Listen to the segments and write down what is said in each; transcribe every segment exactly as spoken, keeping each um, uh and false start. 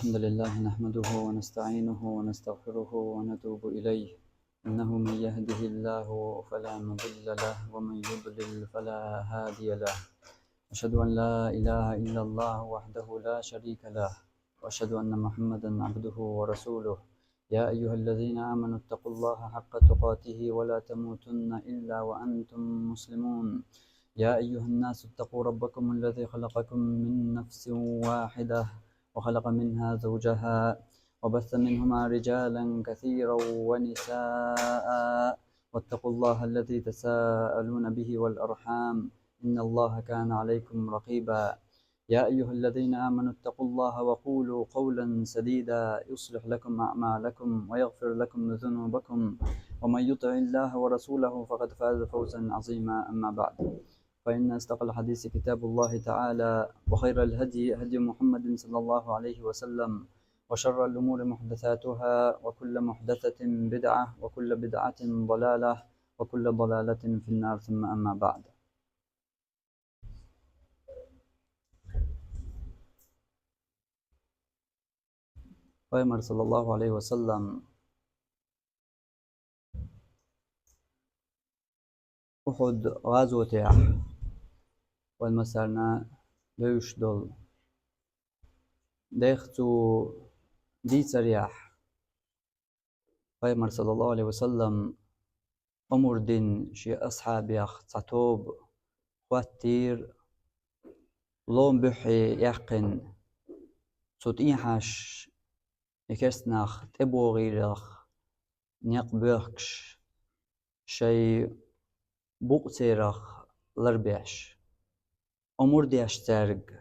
الحمد لله نحمده ونستعينه ونستغفره ونتوب إليه. إنه من يهده الله فلا مضل له ومن يضلل فلا هادي له. أشهد أن لا إله إلا الله وحده لا شريك له، وأشهد أن محمدا عبده ورسوله. يا أيها الذين آمنوا اتقوا الله حق تقاته ولا تموتن إلا وأنتم مسلمون. يا أيها الناس اتقوا ربكم الذي خلقكم من نفس واحدة وخلق منها زوجها وبث منهما رجالا كثيرا ونساء، واتقوا الله الذي تساءلون به والأرحام، إن الله كان عليكم رقيبا. يا أيها الذين آمنوا اتقوا الله وقولوا قولا سديدا يصلح لكم أعمالكم ويغفر لكم ذنوبكم، ومن يطع الله ورسوله فقد فاز فوزا عظيما. أما بعد، فإن أصدق الحديث كتاب الله تعالى، وخير الهدي هدي محمد صلى الله عليه وسلم، وشر الأمور محدثاتها، وكل محدثة بدعة، وكل بدعة ضلالة، وكل ضلالة في النار. ثم أما بعد. Пайхамар, саллаллаху алейхи ва саллам, Ухьуд гӀазотехь вайн массарна девзаш долу дехьа цу дийцарехь, Пайхамар, саллаллаху алейхи ва саллам, омра дина шен асхьабех цхьа тоба хӀоттийра, лома буьххье яьккхина, цу тӀехьашха керста нах тӀебогӀийрах некъ боьхкуш, шайн букъ церах ларбеш, омра деш цаьрга,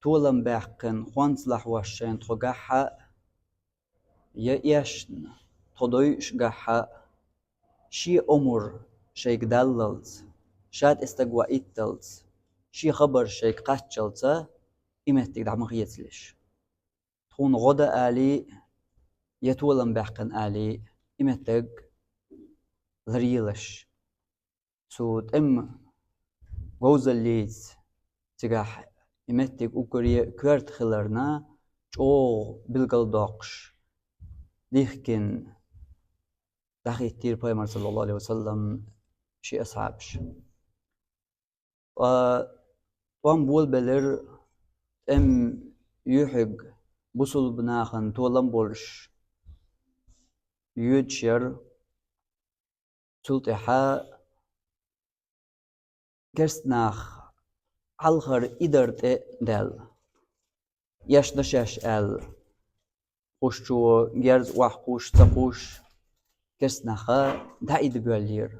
толам баьккхина хӀонц лахьош шайна тхо гахь а, я эшна тхо дойуш гахь а, шен омра шайга даллалц, ша тӀе стаг ваитталц, шен хабар шайга кхаччалца, и меттиг дӀа ма хецалаш. Тхуна гӀо дан алий, я толам баьккхина алий, и меттиг ларъелаш. Цу тӀеман говзаллица цигахь и меттиг уггаре коьрта хиларна, чӀогӀа билгалдоккхуш, дихкина дӀахӀиттийра Пайхамар, саллаллаху алейхи ва саллам, шен асхьабаш. Ткъа тӀом болабелира, тӀеман юьхьиг бусулба нахана толам болуш йоьдуш яра. Цул тӀаьхьа керста нах хьалхара и дар тӀе а даьлла, эшна шаьш аьлла, кхушчо герз охьакхуш, ца кхуш, керста нах дӀаида боьллера.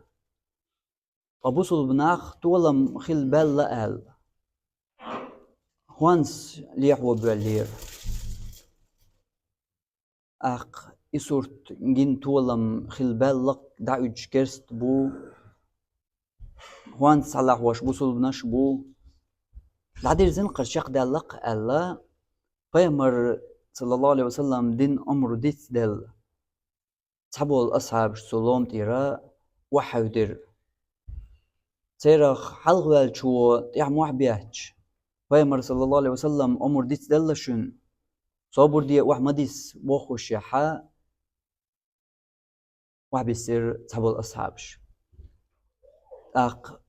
Ткъа бусулба нах толам хила баьлла аьлла, хӀонс лехьо боьллера. ТӀаккха и сурт гина толам хила баьлла-кх, дӀауьдуш керста бу, хӀонс схьалахьош бусулбанаш бу. ДӀадирзина-кх хӀара, чекхдаьлла-кх аьлла, Пайхамар, саллаллаху алейхи ва саллам, дина омра дицделла, цхьаболу асхьабаш цу лома тӀера охьахьаьвдира. Церах хьалхаваьллачо тӀаьхьа мохь бетташ: «Пайхамар, саллаллаху алейхи ва саллам, омра дицделла шуна, собар де, охьа ма дисса», — бохушехь, охьабиссира цхьаболу асхьабаш. ТӀаккха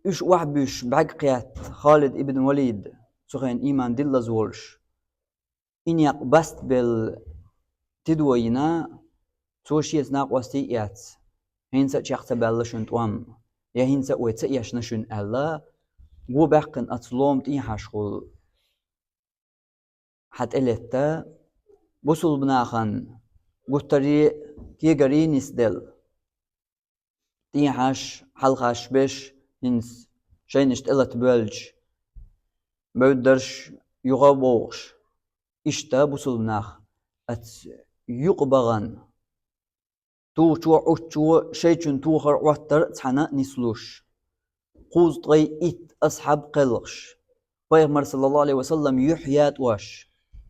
уьш охьабуьссуш бӀаьрг кхетта Халид ибн Валид, цу хенахь ийман диллаза волуш, и некъ бастабелла тидам йина, цо шеца накъостий а эцна: «ХӀинца а чекх ца баьлла шуна тӀом, я хӀинца а вай ца эшна шуна», — аьлла, го баьккхина оцу лома тӀехьашхула хьа тӀелетта, бусулба нахана гуттаре а, кегаре а нисделла. ТӀехьаш, хьалхаш беш, хӀинца шайнаш тӀелата боьлча, бевддарш юха а бовхуш, иштта бусулба нах оцу юкъа бахана, тухучо а, Ӏуттучо а шайчунна тохар, Ӏоттар а цхьаьна а нислуш, кхузткъе итт асхьаб кхелхаш, Пайхамар, саллаллаху алейхи ва саллам, юьхь ятӀош,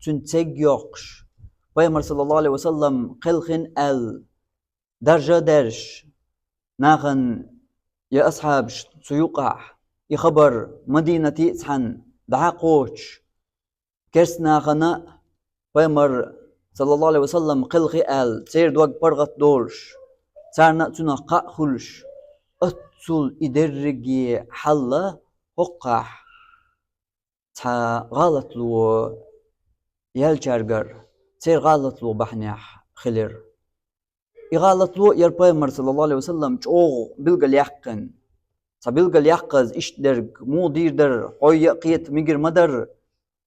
цуьнан церг йоккхуш, Пайхамар, саллаллаху алейхи ва саллам, кхелхина аьлла, даржа а даьржаш, нахана, я асхьабаш, цу юкъахь и хабар Мадинате а цхьаьна дӀа а кхочуш, Керста нахана пайхамар, саллаллаху Ӏалайхи ва саллам, кхелхи аьлла, церан дог паргӀат долуш, царна а цунах кхаъ хуьлуш, оццул и дерриге хьал хӀокхахь цхьа гӀалатло яьллачаьргара, церан гӀалатло бахьанехь хилира. И гӀалатло яра пайхамар, саллаллаху Ӏалайхи ва саллам, чӀогӀа билгалъяьккхина. Цхьа билгалъяьккхаза иштта дерг, муха дийр дара, хьо а кхета мегар ма дара,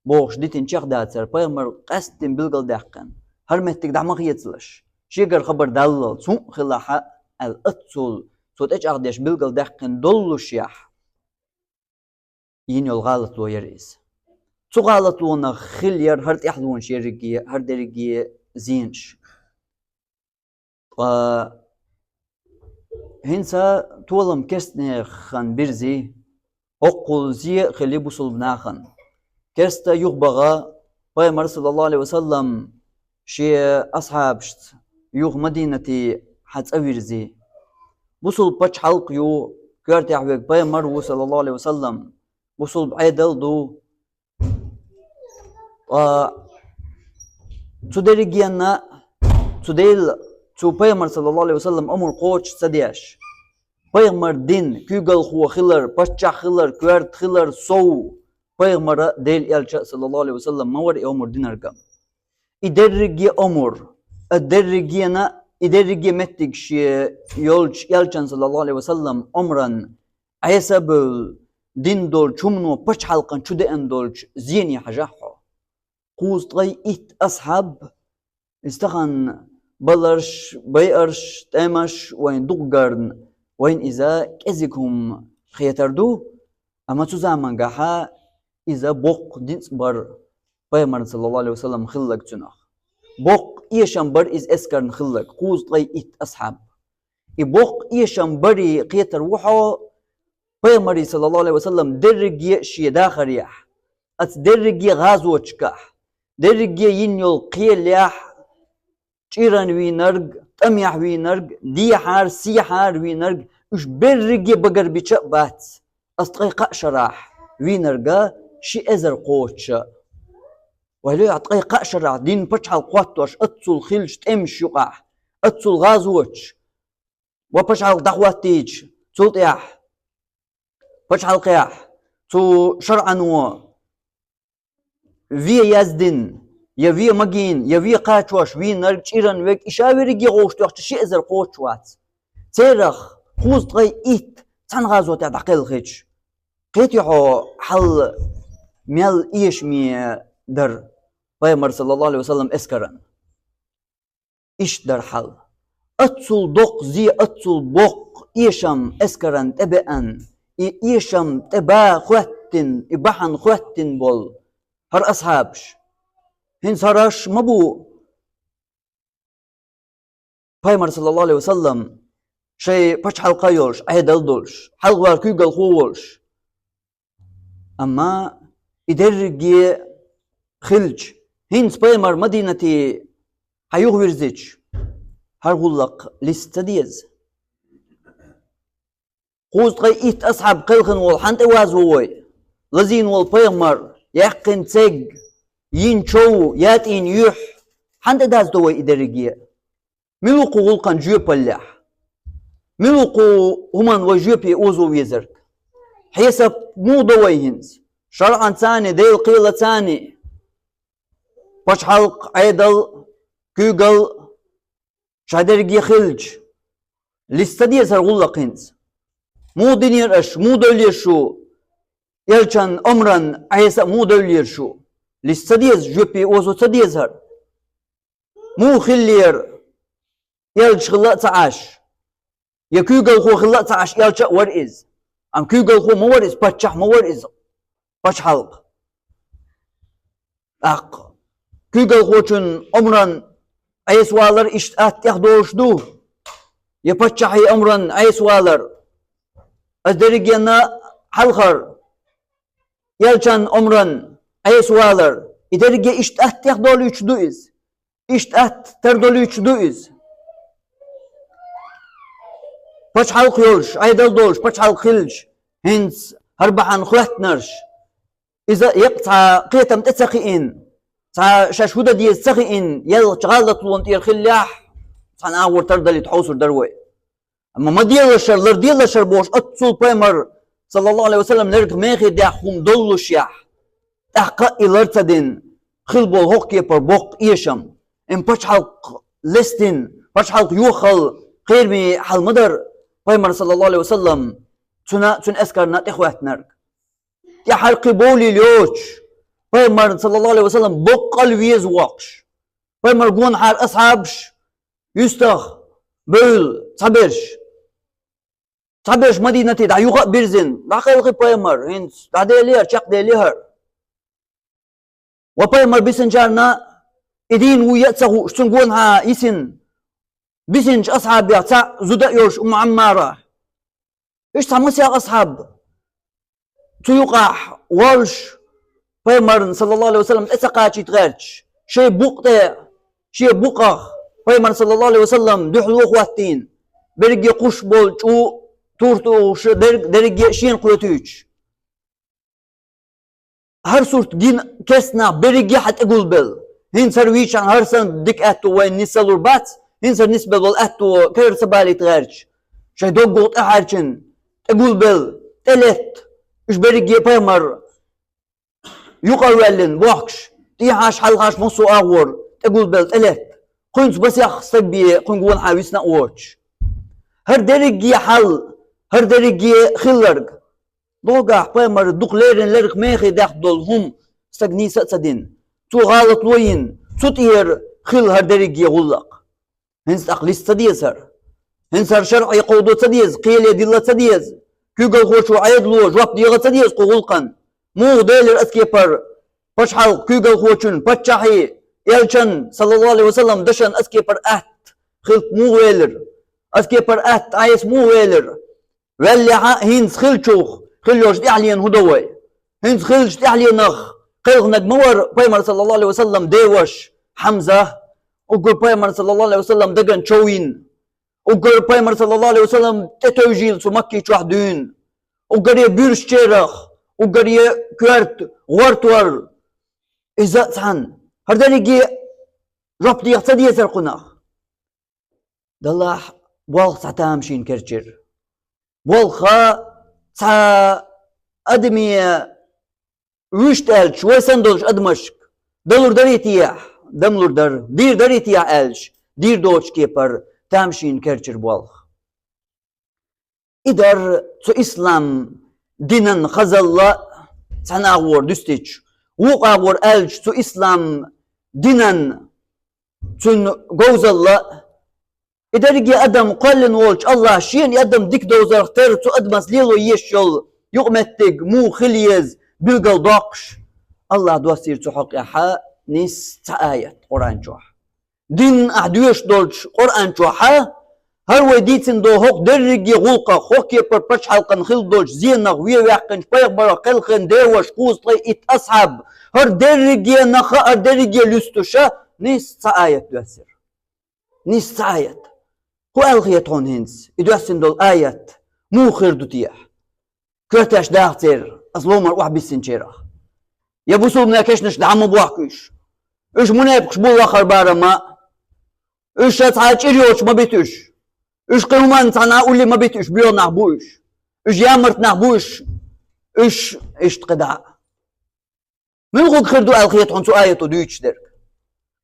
бохуш дитина чекхдацара, пайхамар къаьсттина билгалдаьккхина. ХӀара меттиг дӀа ма хецалаш, шегара хабар даллалц, хӀуъа хилахь а, аьлла, оццул цо тӀечӀагӀдеш билгалдаьккхина доллушехь, йина йолу гӀалатло яра иза. Цу гӀалатлонах хилла яра хӀара тӀаьхьалонаш ерриге, хӀара дерриге зенаш. Ткъа хӀинца толам керстанехан бирзи, хӀоккхул зе а хили бусулба нахана. Керста юхабаха пайхамар, саллаллаху Ӏалайхи ва саллам, шен асхьабашца юха Мадинате хьан цӀа вирзи. Бусулба пачхьалкх ю, коьртехь верг пайхамар ву, саллаллаху Ӏалайхи ва саллам, бусулба Ӏедал ду. Ткъа цу дерригенна, цу Дела, цу пайхамар, саллаллаху Ӏалайхи ва саллам, омра кхочуш ца деш, пайхамар дин, куьйгалхо хилар, паччахь хилар, коьрта хилар сов, пайхамара, Делан элча, саллаллаху Ӏалайхи ва саллам, ма вара и омра динарг а. И дерриге омра, а дерригена, и дерриге меттиг шен йолчу элчан, саллаллаху Ӏалайхи ва саллам, омран Ӏеса а бевлла, дин долчу хӀумано пачхьалкхан чу деана долчу зене хьажахь хьо. Кхузткъе итт асхьаб, иза тахана баларш, байарш, тӀемаш вайна дукха гарна, вайна иза кӀезиг хӀума хетар ду, амма цу замангахьа иза боккха ницкъ бара пайхамарна, саллаллаху Ӏалайхи ва саллам, хилларг цунах. Боккха эшам бара иза эскарна хилларг, кхузткъе итт асхьаб. И боккха эшам барий кхетар ву хьо, пайхамарий, саллаллаху Ӏалайхи ва саллам, дерриге а шен дахарехь, оцу дерриге а гӀазоташкахь, дерриге а йина йолу кхелехь, чӀиран вийнарг, тӀамехь вийнарг, дехьара, сехьара вийнарг, уьш берриге а багарбича а бац, оцу ткъе кхаа шарахь вийнарг ши эзар кхочуш а. Вай лоьхьа ткъе кхаа шарахь дин, пачхьалкх хӀоттош, оццул хиллачу тӀемаш юкъахь, оццул гӀазоташ, ва пачхьалкх дӀахӀоттийча, цул тӀаьхьа пачхьалкхехь цу шарӀано вен яздина, я вен магийна, я вен кхачош вийнарг, чӀиран верг, и ша верриге а гӀовш тоьхча, ши эзар кхочуш вац. Церах кхузткъе итт цхьана гӀазотехь дӀакхелхича, кхетий хьо хьал мел эшаме дара пайхамар, саллаллаху Ӏалайхи ва саллам, эскаран? Иштта дара хьал. Оццул доккха зе, оццул боккха эшам эскаран тӀебеана, и эшам тӀе ба хӀоьттина, и бахьана хӀоьттина болу хӀара асхьабаш. ХӀинца хӀорш ма бу пайхамар, саллаллаху Ӏалайхи ва саллам, шайн пачхьалкх а йолуш, Ӏедал а долуш, хьалхавала куьйгалхо а волуш. Амма и дерриге хилча, хӀинца пайхамар Мадинате хьан юхавирзича, хӀара гӀуллакх листа ца деза? Кхузткъе итт асхьаб кхелхина волу хьан тӀе вазво вай? Лазийна волу пайхамар, яьккхина церг, йина чов, ятӀийна юьхь, хьан тӀе даздо вай и дерриге а? Мила ву кху гӀуллакхан жоьпаллехь? Мила ву кху хӀуманна вай жоьпе озо везарг? Хьесап муха до вай хӀинца? ШарӀанцаний, Делан кхелацаний, пачхьалкх, Ӏедал, куьйгалла, ша дерриге хилча, листа ца деза хӀара гӀуллакх хӀинца? Муха динера аша, муха девллера шу, элчан омран Ӏеса а муха девллера шу? Листа ца деза, жоьпе озо ца деза хӀара? Муха хиллера, элча хилла а ца Ӏаш, я куьйгалхо хилла а ца Ӏаш, элча а вара иза. Амма куьйгалхо ма вара иза, паччахь ма вара иза, пачхьалкх. ТӀаккха куьйгалхочун омран Ӏесавалар иштта атта тӀехдолуш ду, я паччахьий омран Ӏесавалар? Аса дерригенна хьалхара, элчан омран Ӏесавалар, и дерриге иштта атта тӀехдолуьйтуш ду иза? Иштта атта тардолуьйтуш ду иза? Пачхьалкх йолуш, Ӏедал долуш, пачхьалкх хилча, хӀинца хӀара бахьана хӀоьттинарш, Иза екъа цхьа кхетам тӀе ца хиина, цхьа шаьш хӀу дан деза ца хиина, яьллача гӀалатлонна тӀера хиллехь, цхьана агӀор тардалийта хьовсур дара вай. Амма ма делашар, лар делашар бохуш, оццул пайхамар, саллаллаху Ӏалайхи ва саллам, лергах мехе даьхна хӀума доллушехь, тӀаккха а и лар ца дина, хилла болу хӀокху кепара боккха эшам, и пачхьалкх лестина, пачхьалкх йохалла кхераме хьал ма дара пайхамар, саллаллаху Ӏалайхи ва саллам, цуьнан, цуьнан эскарна тӀехӀоьттинарг. ТӀаьхьара кхин бовлийла йоцуш, пайхамарна, саллаллаху Ӏалайхи ва саллам, боккъал веза воккхуш. Пайхамар гонахьара асхьабаш, юьстах, бевлла, цхьаберш. Цхьаберш Мадинате дӀа юха а бирзина, дӀакхелхи пайхамар, хӀинца дӀаделира, чекхделира. Ва пайхамар бисинчарна и дийна ву яа ца хууш, цуьнан гонахьа йисина, бисинчу асхьабех цхьаъ зуда а йолуш Умму Ӏаммара. Иштта цхьа масех асхьаб цу юкъахь воллуш, пайхамарна, саллаллаху Ӏалайхи ва саллам, тӀе ца кхачийта гӀерташ, шайн букъа тӀе, шен букъах пайхамар, саллаллаху Ӏалайхи ва саллам, дуьхьало хӀоттийна, берриге кхуьуш болу чӀу, тур тухуш дерг, дерриге а шена кхетуьйтуш. ХӀара сурт гина керста нах берриге а хьан тӀе гулбелла. ХӀинца хӀара вийчахьана хӀара санна дика аьтто вайна нисалур бац, хӀинца хӀара нисбелла болу аьтто кара ца балийта гӀерташ. Шайн доггах тӀехьаьрчина, тӀе гулбелла, тӀелетта, уьш берриге а пайхамар юкъара ваьллина, бохкуш, тӀехьаш, хьалхаш массо а агӀор тӀе гулбелла, тӀелетта. Кхуьнца масех стаг бен кхуьнга вонахьа висна а воцуш. ХӀара дерриге а хьал, хӀара дерриге а хилларг. Логахь пайхамар дукха леррина лергах мехе даьхна долу хӀума стаг нийса а ца дина, цо гӀалатло йина, цу тӀера хилла хӀара дерриге а гӀуллакх. ХӀинца тӀаккха листа ца деза хӀара. ХӀинца хӀара шарӀе кховдо ца деза, кхеле дилла ца деза, куьйгалхочо Ӏедало жоп дегӀа ца деза кху гӀуллакхна. Муха делира аса кепара пачхьалкх куьйгалхочун, паччахьий, элчан, саллаллаху Ӏалайхи ва саллам, дашан аса кепара атта хилпа муха велира? Аса кепара атта Ӏеса муха велира? Ваьллехь а, хӀинца хиллачух хилла йолчу тӀаьхьенах хӀун до вай? ХӀинца хиллачу тӀаьхьенах кхелхинарг ма вара пайхамар, саллаллаху Ӏалайхи ва саллам, деваша Хьамза. Уггар пайхамар, саллаллаху Ӏалайхи ва саллам, дагна чов йина. Уггар пайхамар, саллаллаху Ӏалайхи ва саллам, тӀетевжийла цу Макки чохь дуьйна. Уггаре буьрсачарах, уггаре коьрта гӀортор. Иза а цхьаьна. ХӀара дерриге а жоп деха ца дезара кхунах? Даллахь, болх цхьа тамашийна керчира. Болх цхьа адаме вуьшта аьлча, вай санна долчу адамашка далур дарий техьа, дамлур дара, дийр дарий техьа аьлча, дийр доцучу кепара тамашийна керчира болх. И дара цу ислам динан хазалла, цхьана агӀор дуьстича, вукху агӀор аьлча, цу ислам динан цуьнан говзалла. И дерриге адам кхоьллина волчу Аллахь шена и адам дика довзарх терра цу адамас лело езаш йолу юкъаметтиг муха хила еза билгал доккхуш, Аллахь доссийра цу хьокъехь нисса цхьа аят Къуръан чохь. Дин ахь доьшуш долчу Къуръан чохь, хӀара вай дийцина долу хӀокху дерриге гӀуллакхах, хӀокху кепара пачхьалкхана хилла долчу зенах, вен ваьккхинчу пайхамарах, кхелхина деваша, кхузткъе итт асхьаб, хӀара дерриге наха, хӀара дерриге луьстуша, нисса цхьа аят доьссира. Нисса цхьа аят. ХӀун аьлла хета хьуна хӀинца и доьссина долу аят муха хир ду техьа? Коьрташ даха церан, аса ломара охьабиссинчарах. Я бусулбанан кешнашка дӀа ма бохку уьш. Уьш мунепакъаш бу лахара барамма. Уьш ша цхьа чӀир йоцуш ма бита уьш. Уьш кхин хӀуманна цхьана улле ма бита уьш, боьха нах бу уьш. Уьш ямарт нах бу уьш. Уьш иштта кхидӀа. Муьлхарг хир ду аьлла хета хьуна цу аято дуьйцуш дерг?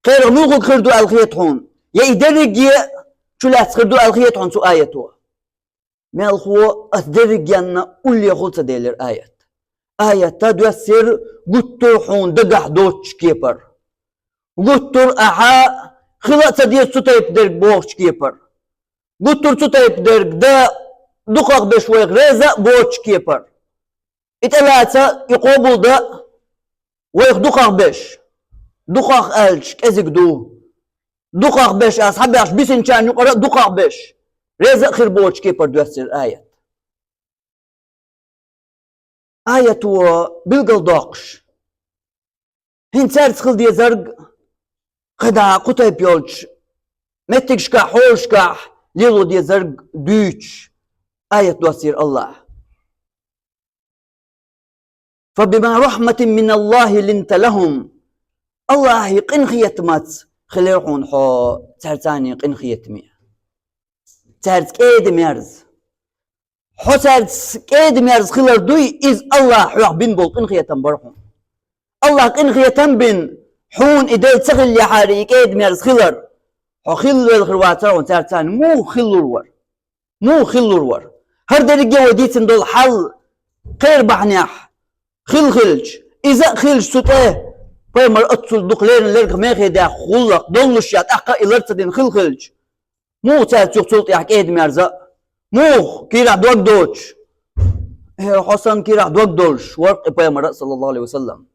Кхерах муьлхарг хир ду аьлла хета хьуна? Я и дерриге а чулаьцна хир ду аьлла хета хьуна цу аято? Мелхо аса дерригенна уллехула ца делира аят. Аят доьссира гуттар а хьуна дагахь доцучу кепара. Гуттар а ахьа хила а ца деза цу тайпа дерг бохучу кепара. Гуттар а цу тайпа дерг дан дукхах беш вайх реза а боцучу кепара. И тӀелаца, и къобал дан вайх дукхах беш. Дукхах аьлча, кӀезиг ду. Дукхах беш, аса хьабаьхча бисинчарна юкъара а дукхах беш. Реза а хир боцучу кепара доьссира аят. Аято билгалдоккхуш, хӀинца цаьрца хила дезарг кхидӀа кху тайпа йолчу меттигашкахь, хьолашкахь лело дезарг дуьйцуш, аят доссийра Аллахь. فبما رحمة من الله لنت لهم. Аллахьи къинхетамаца хилира хьуна хьо цаьрца къинхетаме. Цаьрца кӀеда-мерза. Хьо цаьрца кӀеда-мерза хилар дуй, иза Аллахь хьох бина болу къинхетам бара хьуна. Аллахь къинхетам бина, хьуна и делла ца хиллехьара и кӀеда-мерза хилар. Хьо хилла велла хир вацара хьуна цаьрца, муха хилла лур вара? Муха хилла лур вара? ХӀара дерриге а вай дийцина долу хьал кхеран бахьанехь хилла хилча, иза а хилча цу тӀе, пайхамар оццул дукха леррина лергах мехе даьхна гӀуллакх доллушехь, тӀаккха а и лар ца дина хилла хилча, муха цаьрца юха цул тӀаьхьа кӀеда-мерза а? Муха кийрахь дог доцуш? Э, хьо санна кийрахь дог долуш вара-кх и пайхамар а, саллаллаху Ӏалайхи ва саллам.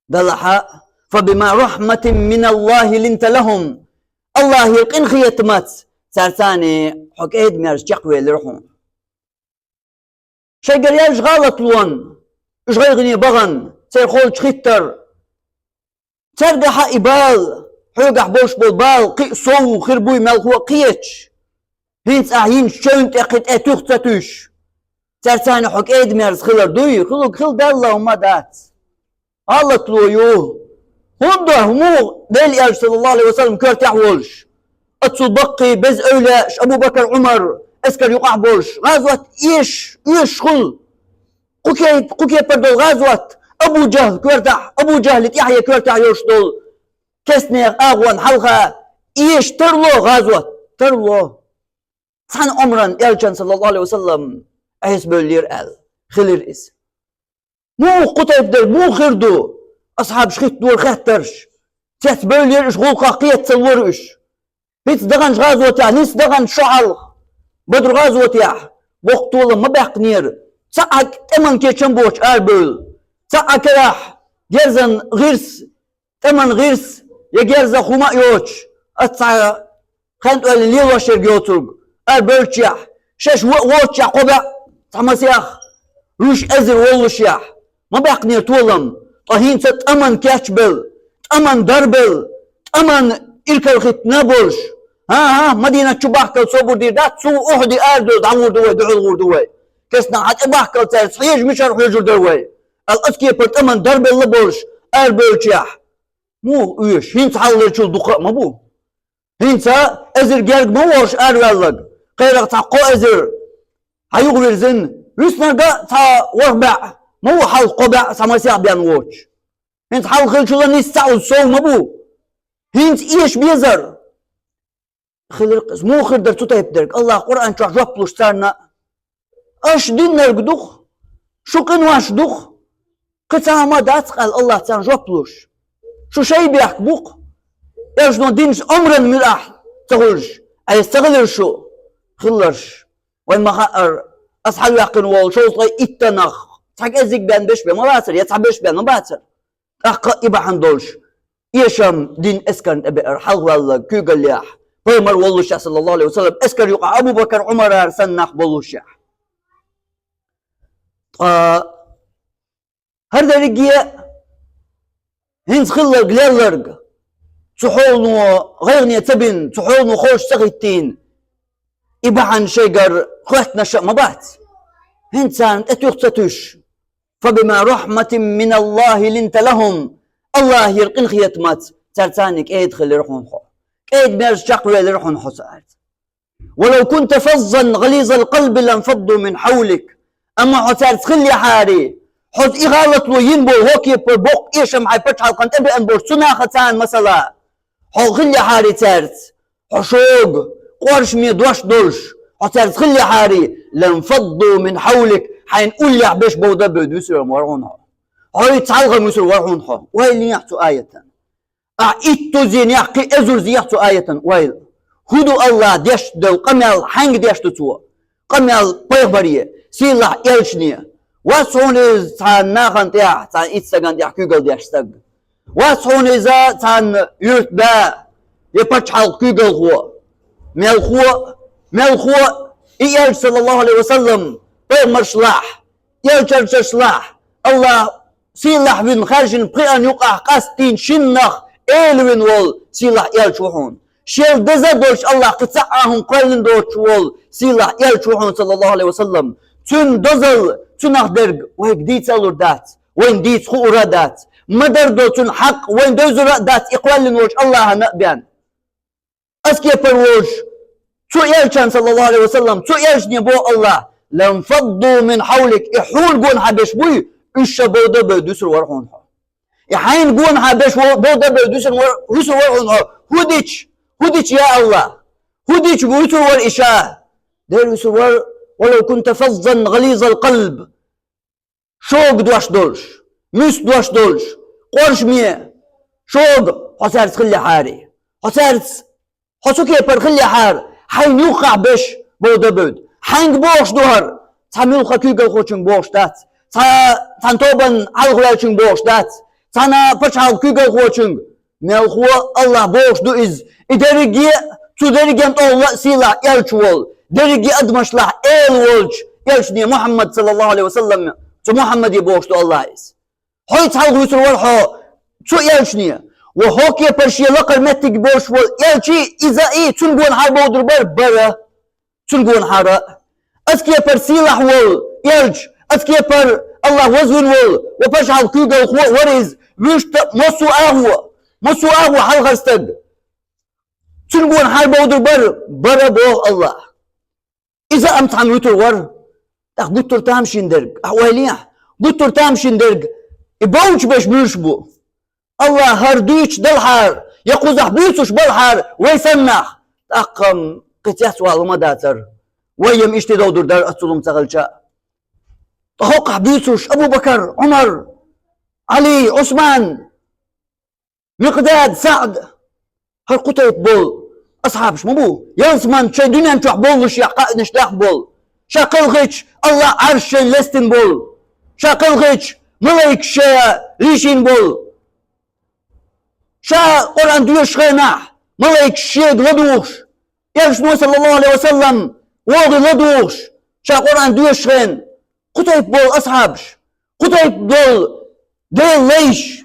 Делахь а, فبما رحمة من الله لنت لهم. Аллахьера къинхетамаца цаьрца хьо кӀеда-мерза чекхвелира хьуна. Шайгара яьлча гӀалатлонан, уьш гӀайгӀане бахана, церан холчу хиттар. Цаьргахьа и бала, хьоьгахь болуш болу бала кхин а сов хир буй мелхо а кхеташ. ХӀинца ахь йинчу чевнна тӀе кхин тӀе туьха ца туьйсуш. Цаьрца хьо кӀеда-мерза хилар дуй? Хилла, хилла далла хӀума дац. ГӀалатло ю. ХӀунда, муха Делан Элча, саллаллаху Ӏалайхи ва саллам, коьртехь а волуш, оццул баккхий, беза эвлаяаш Абу Бакар, Ӏумар, эскар юкъахь а болуш, гӀазот эш, оьшуш хуьлу. Кху ке-, кху кепара долу гӀазот, Абу Джахьл коьртехь, Абу Джахьли тӀаьхье коьртехь йолуш долу кестнех агӀон хьалха эш тарло гӀазот, тарло. Цхьана Ӏумран Элчан, саллаллаху Ӏалайхи ва саллам, Ӏеса бевллера аьлла, хилира иза. Муха кху тайпа дерг муха хир ду? Асхьабаш хӀиттадора хаттарш. Цецбевллера уьш, гӀуллакхах кхета ца лора уьш. ХӀинца даханчу гӀазотехь, нийса даханчу шо хьалха, Бадран гӀазотехь, боккха толам ма баьккхинера. Цхьа а тӀеман кечам боцуш арабевлла. Цхьа а карахь герзан гӀирс, тӀеман гӀирс я герзах хӀума а йоцуш, аса цхьа хентойла лелош ерг йоцург, арабевллачехь, шаьш вон а воцучехь кхо бӀе цхьа масех, вуьш эзар воллушехь, ма баьккхинера толам, ткъа хӀинца тӀеман кечбелла, тӀеман дарбелла, тӀеман иракарахӀиттина болуш. ХӀан-хӀа, Мадинат чу бахкал собар дийр дац, цул Ухьуде арадевлла дӀагӀур ду вай, дуьхьал гӀур ду вай. Кестнахь хьан тӀе бахкал цаьрца хьежа мичара хьоьжур дара вай? Аьлла, оцу кепара тӀеман дарбелла болуш арабевллачехь. Муха оьшу? ХӀинца хьалхалерчул дукха а ма бу. ХӀинца эзар герга ма ву уьш араваьлларг, кхерах цхьа кхо эзар хьан юхавирзина, вуьснарг а цхьа ворхӀ бӀе ма ву, хьалха кхо бӀе цхьа масех бен воцуш. ХӀинца хьалха хиллачул а нийса цхьа а сов ма бу. ХӀинца эша безар. Хилира-кх иза. Муха хир дара цу тайпа дерг? Аллахь Къуръан чохь жоп луш царна: «Аша диннарг ду-кх, шу къинош ду-кх, кхин цхьа хӀума дац-кх», аьлла, Аллахь царна жоп луш. «Шу шайн бехк бу-кх. Элчано динчу омранна муьлш ахь ца хуьлуш, Ӏеса ца хилира шу?» Хилларш. Вайн ма-хаъара, аса хьалаваьккхина волу шовзткъе итт нах цхьа кӀеззиг бен беш бен ма бацара, я цхьа беш бен ма бацара. ТӀаккха а и бахьана долуш, эшам дин эскарна тӀе беара хьалхаваьлларг куьйгаллехь, пайхамар воллушехь, саллаллаху Ӏалайхи ва саллам, эскар юкъахь Абу Бакар, Ӏумарара санна нах боллушехь. Ткъа хӀара дерриге а хӀинца хилларг, лелларг, цу хьолано гӀайгӀане ца бина, цу хьолано ховш ца хӀиттийна, и бахьана шайгара хоьттинарш а ма бац. ХӀинца царна тӀе туьха ца туьйсуш. «فبما رحمة من الله لنت لهم». Аллахьера къинхетамаца цаьрца кӀеда хилира хьуна хьо. КӀеда-мерза чекхвелира хьуна хьо цаьрца. «ولو كنت فظا غليظ القلب لانفضوا من حولك». Амма хьо цаьрца хиллехьара, хьо и гӀалатло йина болу, хӀокху кепара боккха эшам хьайн пачхьалкхана тӀе беана болуш цу нахаца, масала, хьо хиллехьара цаьрца, хьо шога къоршаме дош долуш, хьо цаьрца хиллехьара, «لانفضوا من حولك», хьайна уллехь беш бовда а бевдда вуьсур вара хьуна хьо. Хьоьца хьалха вуьсур вара хьуна хьо. Ойла йехьа цу аятана. Ахь итт тузенех, кхин эзар зехьа цу аятан ойла. ХӀун ду Аллахь деш долу къамел, хьаьнга деш ду Цо? Къамел пайхамаре, сийлахь элчане. Вац хьуна иза цхьана нахана тӀехь, цхьана итт стагана тӀехь куьйгалла деш стаг. Вац хьуна иза цхьана юьртда я пачхьалкх куьйгалхо. Мелхо а, мелхо а, и элча, саллаллаху Ӏалайхи ва саллам, пайхамаршлахь, элчанашкалахь, Аллахь сийлахь вина, хаьржина пхиъан юкъахь къастийна шина нах эла вина волу сийлахь элча ву хьуна. Шел деза а долуш Аллахь кхин цхьа а хӀума кхоьллина доцуш волу сийлахь элча ву хьуна, саллаллаху Ӏалайхи ва саллам. Цуьнан дозалла, цуьнах дерг вайга дийца а лур дац. Вайна дийца хуур а дац. Ма-дарра дола цун хьакъ вайна девзар а дац, и кхоьллина волча Аллахӏана а бен. Аз кепара волуш, цу элчан, саллаллаху Ӏалайхи ва саллам, цу элчане боху Аллахӏа: «Ланфадду мин хьавлик», и хьуна гонахьа берш буй, уьш ша бовда а бевдда вуьсур вара хьуна хьо. И хьайна гонахьа берш во-, бовда а бевдда вуьсур вар-, вуьсур вара хьуна хьо. ХӀун дича? ХӀун дича, я Аллахӏ? ХӀун дича вуьсур вара и ша? Дера вуьсур вара: «Валав кунта фаззан гӀализал къалб». Шога дош долуш, муьста дош долуш, къоршаме, шога хьо цаьрца хиллехьара. Хьо цаьрца, хьо цу кепара хиллехьара, хьайна юххехь берш бовда а бевдда. Хьаьнга бохуш ду хӀара? Цхьа муьлхха куьйгалхочуьнга бохуш дац, цхьа, цхьана тобанна хьалхаваьллачуьнга бохуш дац, цхьана пачхьалкхан куьйгалхочуьнга. Мелхо Аллахӏа бохуш ду иза. И дерриге а, цу дерригенна тӀехула а сийлахь элча волу, дерриге а адамашлахь эла волчу элчане Мухьаммад, саллаллаху Ӏалайхи ва саллам, цу Мухьаммаде бохуш ду Аллахӏа иза. Хьоьца хьалха вуьсур вара хьо цу элчане. Ва хӀокху кепара шен лакхара меттиг болуш волу элча, иза а, цунна гонахьара бовдур бара, бара. Цунна гонахьара а. Аз кепара сийлахь волу элча, аз кепара Аллахӏа вазвина волу ва пачхьалкхан куьйгалхо а вара иза, вуьшта а массо а агӀо, массо а агӀо хьалхара стаг. Цунна гонахьара бовдур бара, бара боху Аллахӏа. Иза а цхьаьна вуьтур вара. ТӀаккха гуттар а тамашийна дерг, ахь ойла йехьа, гуттар а тамашийна дерг, и бовдуш берш муьлш бу? Аллахӏа хӀара дуьйцуш делхьара, я кхузахь буьйцуш белхьара вай санна нах, тӀаккха-м кхин цецвала ма дацара. Вай-м иштта довдур дара, ас цу лума ца хилча а. Ткъа хӀокхахь буьйцуш Абу-Бакар, Ӏумар, Ӏали, Ӏусман, Микъдад, СаӀд, хӀара кху тайпа болу асхьабаш ма бу? Ялсаман шайн дуьнен чохь боллушехь кхаънаш даккха болу. Ша кхелхича, Аллахӏа Ӏарш шайна лестина болу. Ша кхелхича, малайкаш шайн лийшийна болу. Ша Къуръан доьшучу хенахь, малайкаш шега ладугӀуш, элчано, саллаллаху Ӏалайхи ва саллам, вогӀий ладугӀуш, ша Къуръан доьшучу хенахь, кху тайпа болу асхьабаш, кху тайпа болу Делан лайш,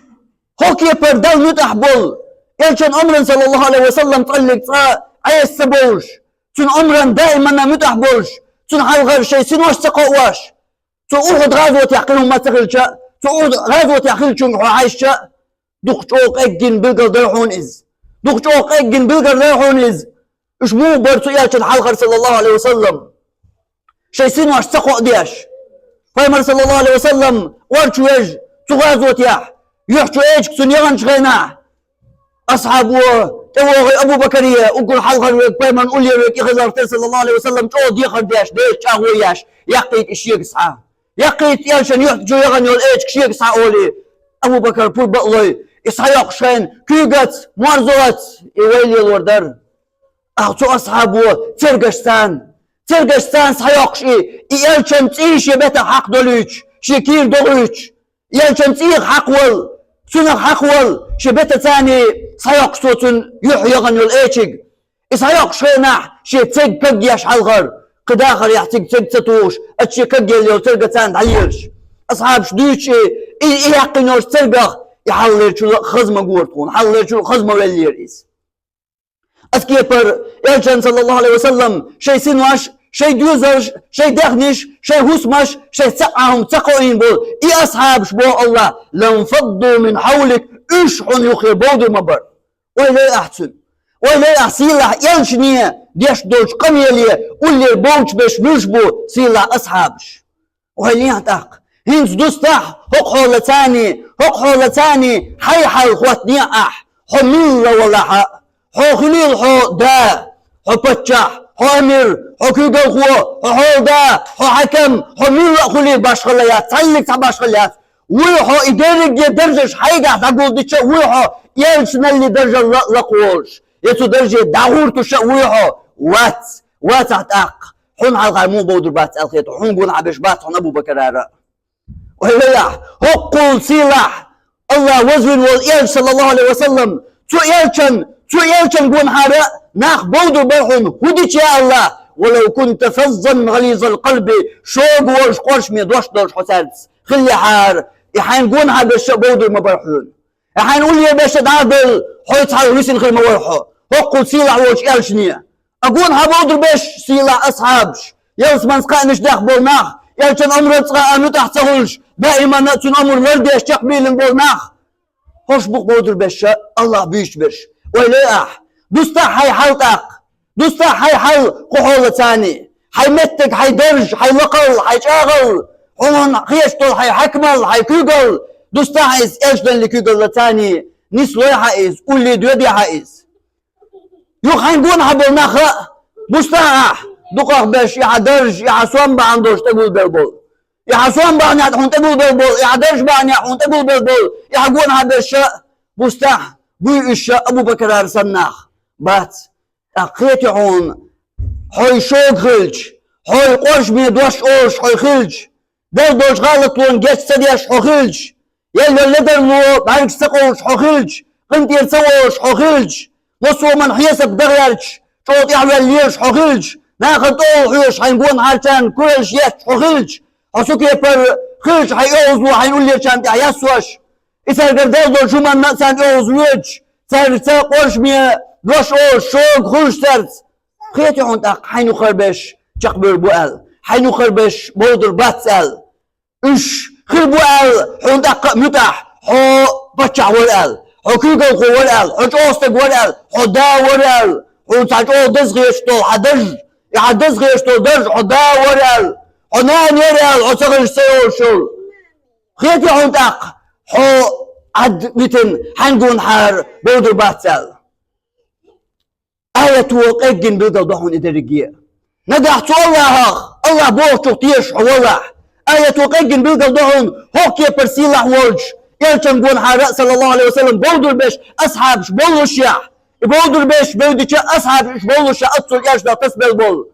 хӀокху кепара Далла муьтӀахь болу, элчан омран, саллаллаху Ӏалайхи ва саллам, цкъаллиг цкъа Ӏеса ца бовлуш, цуьнан омран даиманна муьтӀахь болуш, цуьнан хьалхара шайн синош ца кхоош, цу Ухьуд гӀазотехь кхин хӀумма ца хилча, цу Ухьуд гӀазотехь хиллачуьнга хьо хьаьжча, дукха чӀогӀа къеггина билггал дара хьуна иза. Дукха чӀогӀа къеггина билггал дара хьуна иза. Уьш муха бара цу элчан хьалхара, саллаллаху Ӏалайхи ва саллам? Шайн синош ца кхоадеш. Пайхамар, саллаллаху Ӏалайхи ва саллам, орчу вежа, цу гӀазотехь, юьхь чу эчиг цунна яханчу хенахь, асхьабо, тӀевогӀий Абу-Бакаре, уггар хьалхара верг, пайхамарна уллера верг и хиларх тера, саллаллаху Ӏалайхи ва саллам, чӀогӀа дехар деш, Делаца чӀагӀо еш, яккхийта и шега схьа. Яккхийта элчан юьхь чу яхана йолу эчиг шега схьа олий, Абу-Бакар пурба а лой, и схьайоккхуш хенахь, куьйгаца, морзоца, и вай лелор дара. Ахьа цу асхьабо цергаш царна, цергаш царна схьайоккхуш и, и элчан цӀий шен бетах хьакха долуьйтуш, шен кийра догӀуьйтуш, элчан цӀийх хьакхавала, цунах хьакхавала, шен бета царний схьайоккхуш цо цунна юьхь яхана йолу эчиг. И схьайоккхуш хенахь, шен церг кагъеш хьалхара, кхин дахарехь цига церг ца тухуш, ацу шен кагъелла йолу церга царна дӀалелаш. Асхьабаш дуьйцуш и, и, и яьккхина йолчу цергах, и хьалхалерчул а хаза ма гора тхуна, хьалхалерчул а хаза ма веллера иза. Ас кепара элчан, саллаллаху Ӏалайхи ва саллам, шайн синош, шайн доьзалш, шайн даьхнаш, шайн хӀусамаш, шайн цхьа а хӀума ца кхоийна болу и асхьабаш, боху Аллахь, «ланфадду мин хьавлик», уьш хьуна юххе бовдур ма бара. Ойла йо ахь цуьнан. Ойла йо ахь сийлахь элчане деш долчу къамеле, уллера бовдуш берш муьлш бу сийлахь асхьабаш. Ойла йо ахь тӀаккха. ХӀинца дустахь хӀокху хьолаца, хӀокху хьолаца хьайн хьал хӀоттане ахь, хьо милла валахь а, хьо хуьлийла хьо да, хьо паччахь, хьо амир, хьо куьйгалхо, хьо хьолада, хьо хьаькам, хьо милла а хуьлийла башхалла яц, цхьанниг цхьа башхалла яц. Вуй хьо и дерриге даржаш хьайгахь дӀагулдича а, вуй хьо элчаналли даржалла а лакхаволуш, я цу дарже дӀагӀортуш а вуй хьо, вац, вацахь тӀаккха, хьуна хьалхара муха бовдур бац аьлла хета, хьуна гонахьа берш бац хьуна Абу-Бакарара. Ойла йо ахь, хӀоккхул сийлахь Аллахь вазвина волу элча, саллаллаху Ӏалайхи ва саллам, цу элчан, цу элчан гонахьара нах бовдур бара хьуна, хӀун дича, я Аллахь, «валав кунта фаззан гӀализал къалби», шога волуш къоршаме дош долуш хьо цаьрца хиллехьара, и хьайна гонахьа берш а бовдур ма бара хьуна. И хьайна уллера берш а дӀа а довла, хьоьца хьалха висина хир ма вара хьо, хӀоккхул сийлахь волчу элчане. А гонахьа бовдур берш сийлахь асхьабаш, ялсаманца кхаънаш даккха болу нах, Элчан омра цкъа а муьтӀахь ца хуьлуш, даимана а цуьнан омра лардеш чекхбийлина болу нах. ХӀорш бу-кх бовдур беш ша, Аллах буьйцуш берш. Ойла йо ахь, дустахь хьайн хьал тӀаккха. Дустахь хьайн хьал кху хьолаца а. Хьайн меттиг, хьайн дарж, хьайн лакхал, хьайн чӀагӀал, хьуна хеташ долу хьайн хьаькамал, хьайн куьйгалла. Дустахь иза элчанан куьйгаллаца а. Нислой хьан иза, уллий доьдий хьан иза. Юха хьайн гонахьа болу нах а, дустахь ахь, дукхахберш, и хьан дарж, и хьан сом бахьана долуш тӀегулбелла болу. И хьан сом бахьанехь хьуна тӀегулбелла болу, и хьан дарж бахьанехь хьуна тӀегулбелла болу, и хьан гонахьа берш а, дустахь, буй уьш ша Абу-Бакарара санна нах. Бац. ТӀаккха кхетий хьуна, хьо шога хилча, хьо къоржаме дош олуш хьо хилча, дер долчу гӀалатлонан геч ца деш хьо хилча, елла ледарло бӀаьргаш ца къовлуш хьо хилча, къинтӀера ца волуш хьо хилча, массо а хӀуманна хьесап дан гӀерташ, чӀогӀа тӀаьхьаваьлла лелаш хьо хилча, нахана тӀехула хьоьжуш хьайн гонахьарчарна кураллаш етташ хьо хилча, хьо цу кепара хилча, хьайн оьгӀазло хьайн уллерачарна тӀехь яссош, и цаьргара дер долчу хӀуманна а царна оьгӀаз воьдуш, цаьрца къоржаме дош олуш шога хуьлуш цаьрца. Кхетий хьуна тӀаккха хьайн юххера берш чекхбуьйлур бу аьлла, хьайн юххера берш бовдур бац аьлла. Уьш хир бу аьлла, хьуна тӀаккха а муьтӀахь, хьо паччахь вара аьлла, хьо куьйгалхо вара аьлла, хьо чӀогӀа стаг вара аьлла, хьо да вара аьлла, хьуна цхьа чӀогӀа деза хеташ долу хьан дарж, и хьан деза хеташ долу дарж хьо да вара аьлла, хьо нана яра аьлла, хьо ца хилча ца йолуш йолу. Кхетий хьуна тӀаккха, хьо Ӏад витина хьайн гонахьара бовдур бац аьлла. Аято къеггина билгал до хьуна и дерриге. Нагахь цу Аллахьах, Аллахь бохучух тешаш хьо валахь, аято къеггина билгал до хьуна хӀокху кепара сийлахь волчу элчан гонахьара а, саллаллаху Ӏалайхи ва саллам, бовдур беш асхьабаш боллушехь, и бовдур беш бевдича асхьабаш уьш боллушехь, оццул элчанах тасабелла болу.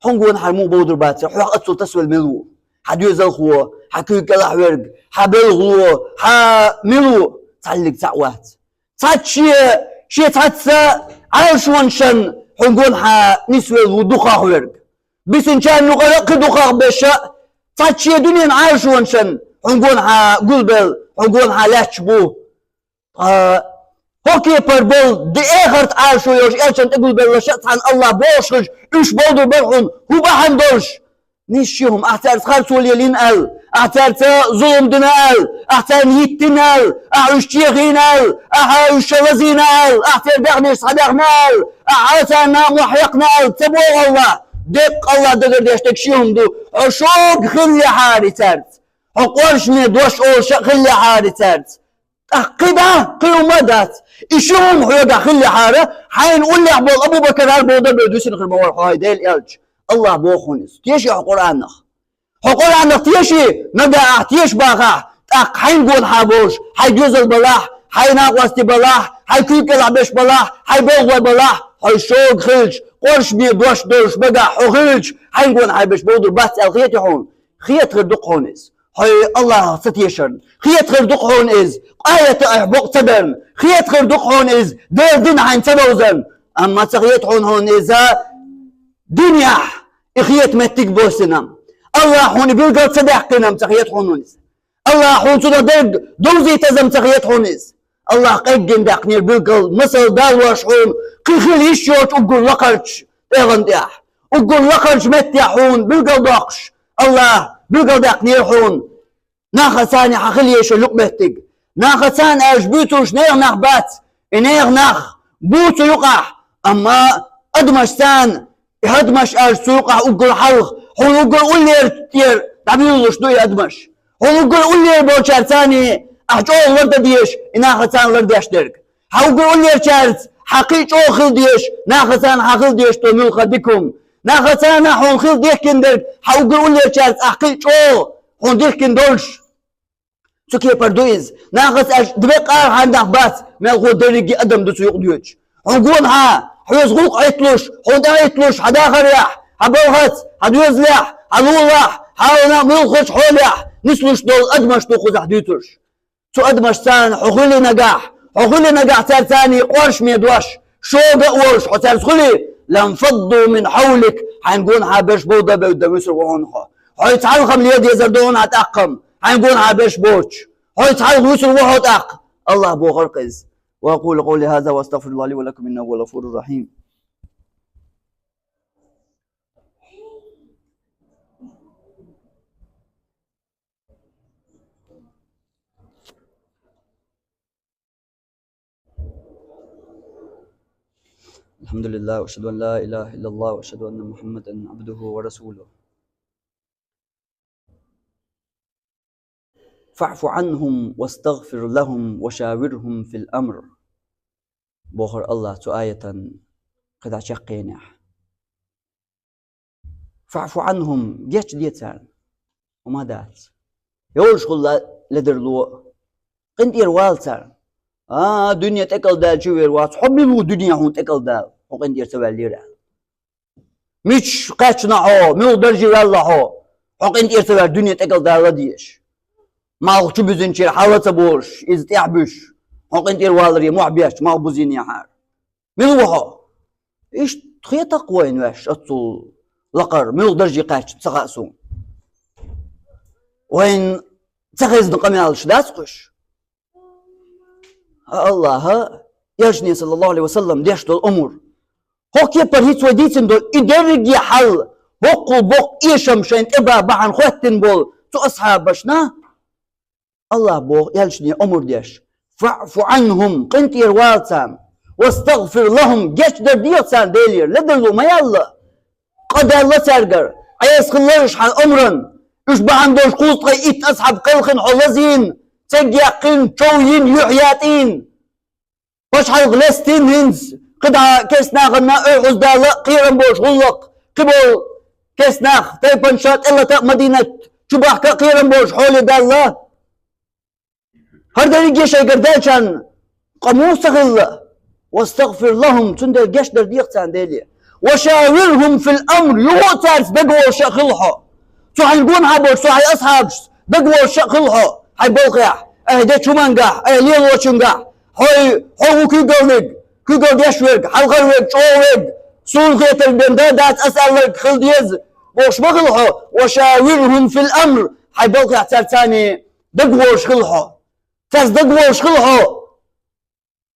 Хьуна гонахьара муха бовдур бацара, хьох оццул тасавелла мила ву? Хьан доьзалхо, хьан куьйга кӀелахь верг, хьан белхало, хьан мила ву? Цхьаллиг цхьаъ вац. Цхьацца шен, шен цхьацца Ӏалашонашна хьуна гонахьа нисвелла ву дукхах верг. Бисинчарна юкъара а кхин дукхах беша, цхьацца шен дуьненан Ӏалашонашна хьуна гонахьа гулбелла, хьуна гонахьа лаьтташ бу. Ткъа хӀокху кепара болу, де эхарт Ӏалашо йолуш, элчанна тӀегулбеллаша а цхьаьна Аллахь бохуш хилча, уьш бовдур бара хьуна, хӀун бахьана долуш? Нийса ши хӀума: ахь цаьрца харцо лелийна аьлла, ахь цаьрца зулам дина аьлла, ахь царна йиттина аьлла, ахь уьш чехийна аьлла, ахь уьш ша лазийна аьлла, ахь церан даьхнаш схьадаьхна аьлла, ахь царна накъо хьекхна аьлла, ца боху Аллахь. Деккъа Аллахь дагардеш дерг ши хӀума ду: хьо шога хиллехьара цаьрца, хьо къоржаме дош олуш а хиллехьара цаьрца. ТӀаккха кхин да, кхин хӀума а дац. И ши хӀума хьоьгахь хиллехьара, хьайна уллехь болу Абу-Бакарара бовда бевдда висина хир ма вара хьо, хьайн Дела элча. Аллахь боху хьуна иза. Теший хьо Къуръанах? Хьо Къуръанах теший, нагахь ахь теша бахахь, тӀаккха хьайна гонахьа болуш, хьайн доьзал балахь, хьайн накъостий балахь, хьайн куьйга кӀелахь беш балахь, хьайн белхалой балахь, хьо шога хилча, къоржаме дош долуш багахь хьо хилча, хьайна гонахьа берш бовдур бац аьлла хетий хьуна? Хета хир ду-кх хьуна иза. Хьо Аллахьах ца тешарна хета хир ду-кх хьуна иза, къаята айхьа бакъ ца дарна хета хир ду-кх хьуна иза, Делан дин хьайна ца довзарна. Амма ца хета хьуна, хьуна иза динехь и хета меттиг боссина. Аллахь хьуна и билгал ца даьккхина-м ца хета хьуна иза. Аллахь хьуна цунах дерг довзийтаза-м ца хета хьуна иза. Аллахь къеггина даьккхинера билгал, масал далош хьуна, кхин хила йиш йоцу уггар лакхарчу тӀегӀан тӀехь, уггар лакхарчу меттехь хьуна билгал доккхуш, Аллахь билгал даьккхинера хьуна. Нахаца а хьан хила еза юкъаметтиг. Нахаца а аьлча буьйцурш нехан нах бац. И нехан нах бу цу юкъахь, амма адамашца а, и адамаш аьлча цу юкъахь уггар хьалха, хьуна уггар уллера тӀера дӀабуьйлалуш ду и адамаш. Хьуна уггар уллера болчаьрца а ахь чӀогӀа лардан дезаш, и нахаца а лардеш дерг. Хьан уггар уллерачаьрца хьан кхин а чӀогӀа хила дезаш, нахаца а хьан хила дезаш ду муьлхха дика хӀума. Нахаца а хьуна хила дихкина дерг, хьан уггар уллерачаьрца ахь кхин а чӀогӀа хьуна дихкина долуш. Цу кепара ду иза. Нахаца аьлча, деккъа а хьан нах бац, мелхо дерриге а адам ду цу юкъа доьдуш. Хьуна гонахьа, хьоьца гӀуллакх Ӏитталуш, хьуна тӀеӀитталуш, хьан дахарехь, хьан балхаца, хьан доьзалехь, хьан лулахь, хьан муьлххачу хьолехь нислуш долу адамаш ду кхузахь дуьйцурш. Цу адамашца а хьо хуьли нагахь, хьо хуьли нагахь цаьрца а къоржаме дош, шога а волуш хьо цаьрца хуьли, ланфадду мин хьавлик, хьайн гонахьа берш бовда бевдда вуьсур ву хьуна хьо. Хьоьца хьалха-м леладезар ду хьуна тӀаккха-м, хьайн гонахьа берш боцуш. Хьоьца хьалха вуьсур ву хьо тӀаккха. Аллахь бохура-кх иза. وأقول قولي هذا وأستغفر الله لي ولكم إنه هو الغفور الرحيم. الحمد لله، وأشهد أن لا إله إلا الله، وأشهد أن محمدا عبده ورسوله. فاعف عنهم واستغفر لهم وشاورهم في الأمر. Бохур Аллах цу аятан кхидӀа чаккхенехь. فاعف عنهم, гечде царна. Хьо ма дац. Йолуш хуьлу ледарло. КъинтӀера вала царна. А, дуьне тӀекӀалдаьлла чу вер вац. Хьо мила ву дуьне хьуна тӀекӀалдала? Хьо къинтӀера ца ваьллера аьлла. Мича кхаьчна хьо, муьлха дарже ваьлла хьо? Хьо къинтӀера ца ваьлла дуьне тӀекӀалдала дезаш. Малх чу буьзинчера хьала ца болуш, иза тӀехь буьсуш. Хьо къинтӀера валаре мохь бетташ, малх бузийнехьара. Мила ву хьо? Иштта хетакх вайна ваьш оццул лакхара, муьлха дарже кхаьчна ца хаьа суна. Вайна ца хезна къамелаш дац кхуьш? Аллаха, элчане, саллаллаху Ӏалайхи ва саллам, деш долу омра. ХӀокху кепара хӀинца вай дийцина долу и дерриге хьал, хӀокхул боккха эшам шайна тӀе бан бахьана хӀоьттина болу цу асхьабашна, Аллаха боху элчане омра деш: «ФаӀфу Ӏанхум», къинтӀера вала царна, «вастагъфир лахум», гечдар деха царна Делера, ледарло ма ялла. Къа даьлла цаьргара, Ӏеса хилла уьш хьан омран. Уьш бахьана долуш кхузткъе итт асхьаб кхелхина хьо лазийна, цеггаккхийна, чов йина, юьхь ятӀийна. Пачхьалкх лестийна хӀинца, кхидӀа керстанахана ойхьуз дала а кхерам болуш гӀуллакх, кхиболу керстанах тайпанаш тӀелата а Мадинат чу бахка а кхерам болуш хьоле даьлла. ХӀара дерриге шайгара даьллачарна къа муха ца хилла? «Вастагъфир лахум», цундела гечдар деха царна Деле. «Ва шавирхум фил амр», юха а цаьрца дагаволуш а хила хьо. Цу хьайн гонахьа болчу, цу хьайн асхьабашца дагаволуш а хила хьо, хьайн балхехь, айхьа дечу хӀумангахь, айхьа лелочунгахь, хьо, хьо ву куьйгаллиг, куьйгалла деш верг, хьалхара верг, чӀогӀа верг, суна хетарг бен дан дац ас аьлларг хила деза, бохуш ма хила хьо, «ва шавирхум фил амр», хьайн балхехь цаьрца дагаволуш хила хьо. Цаьрца дагаволуш хила хьо.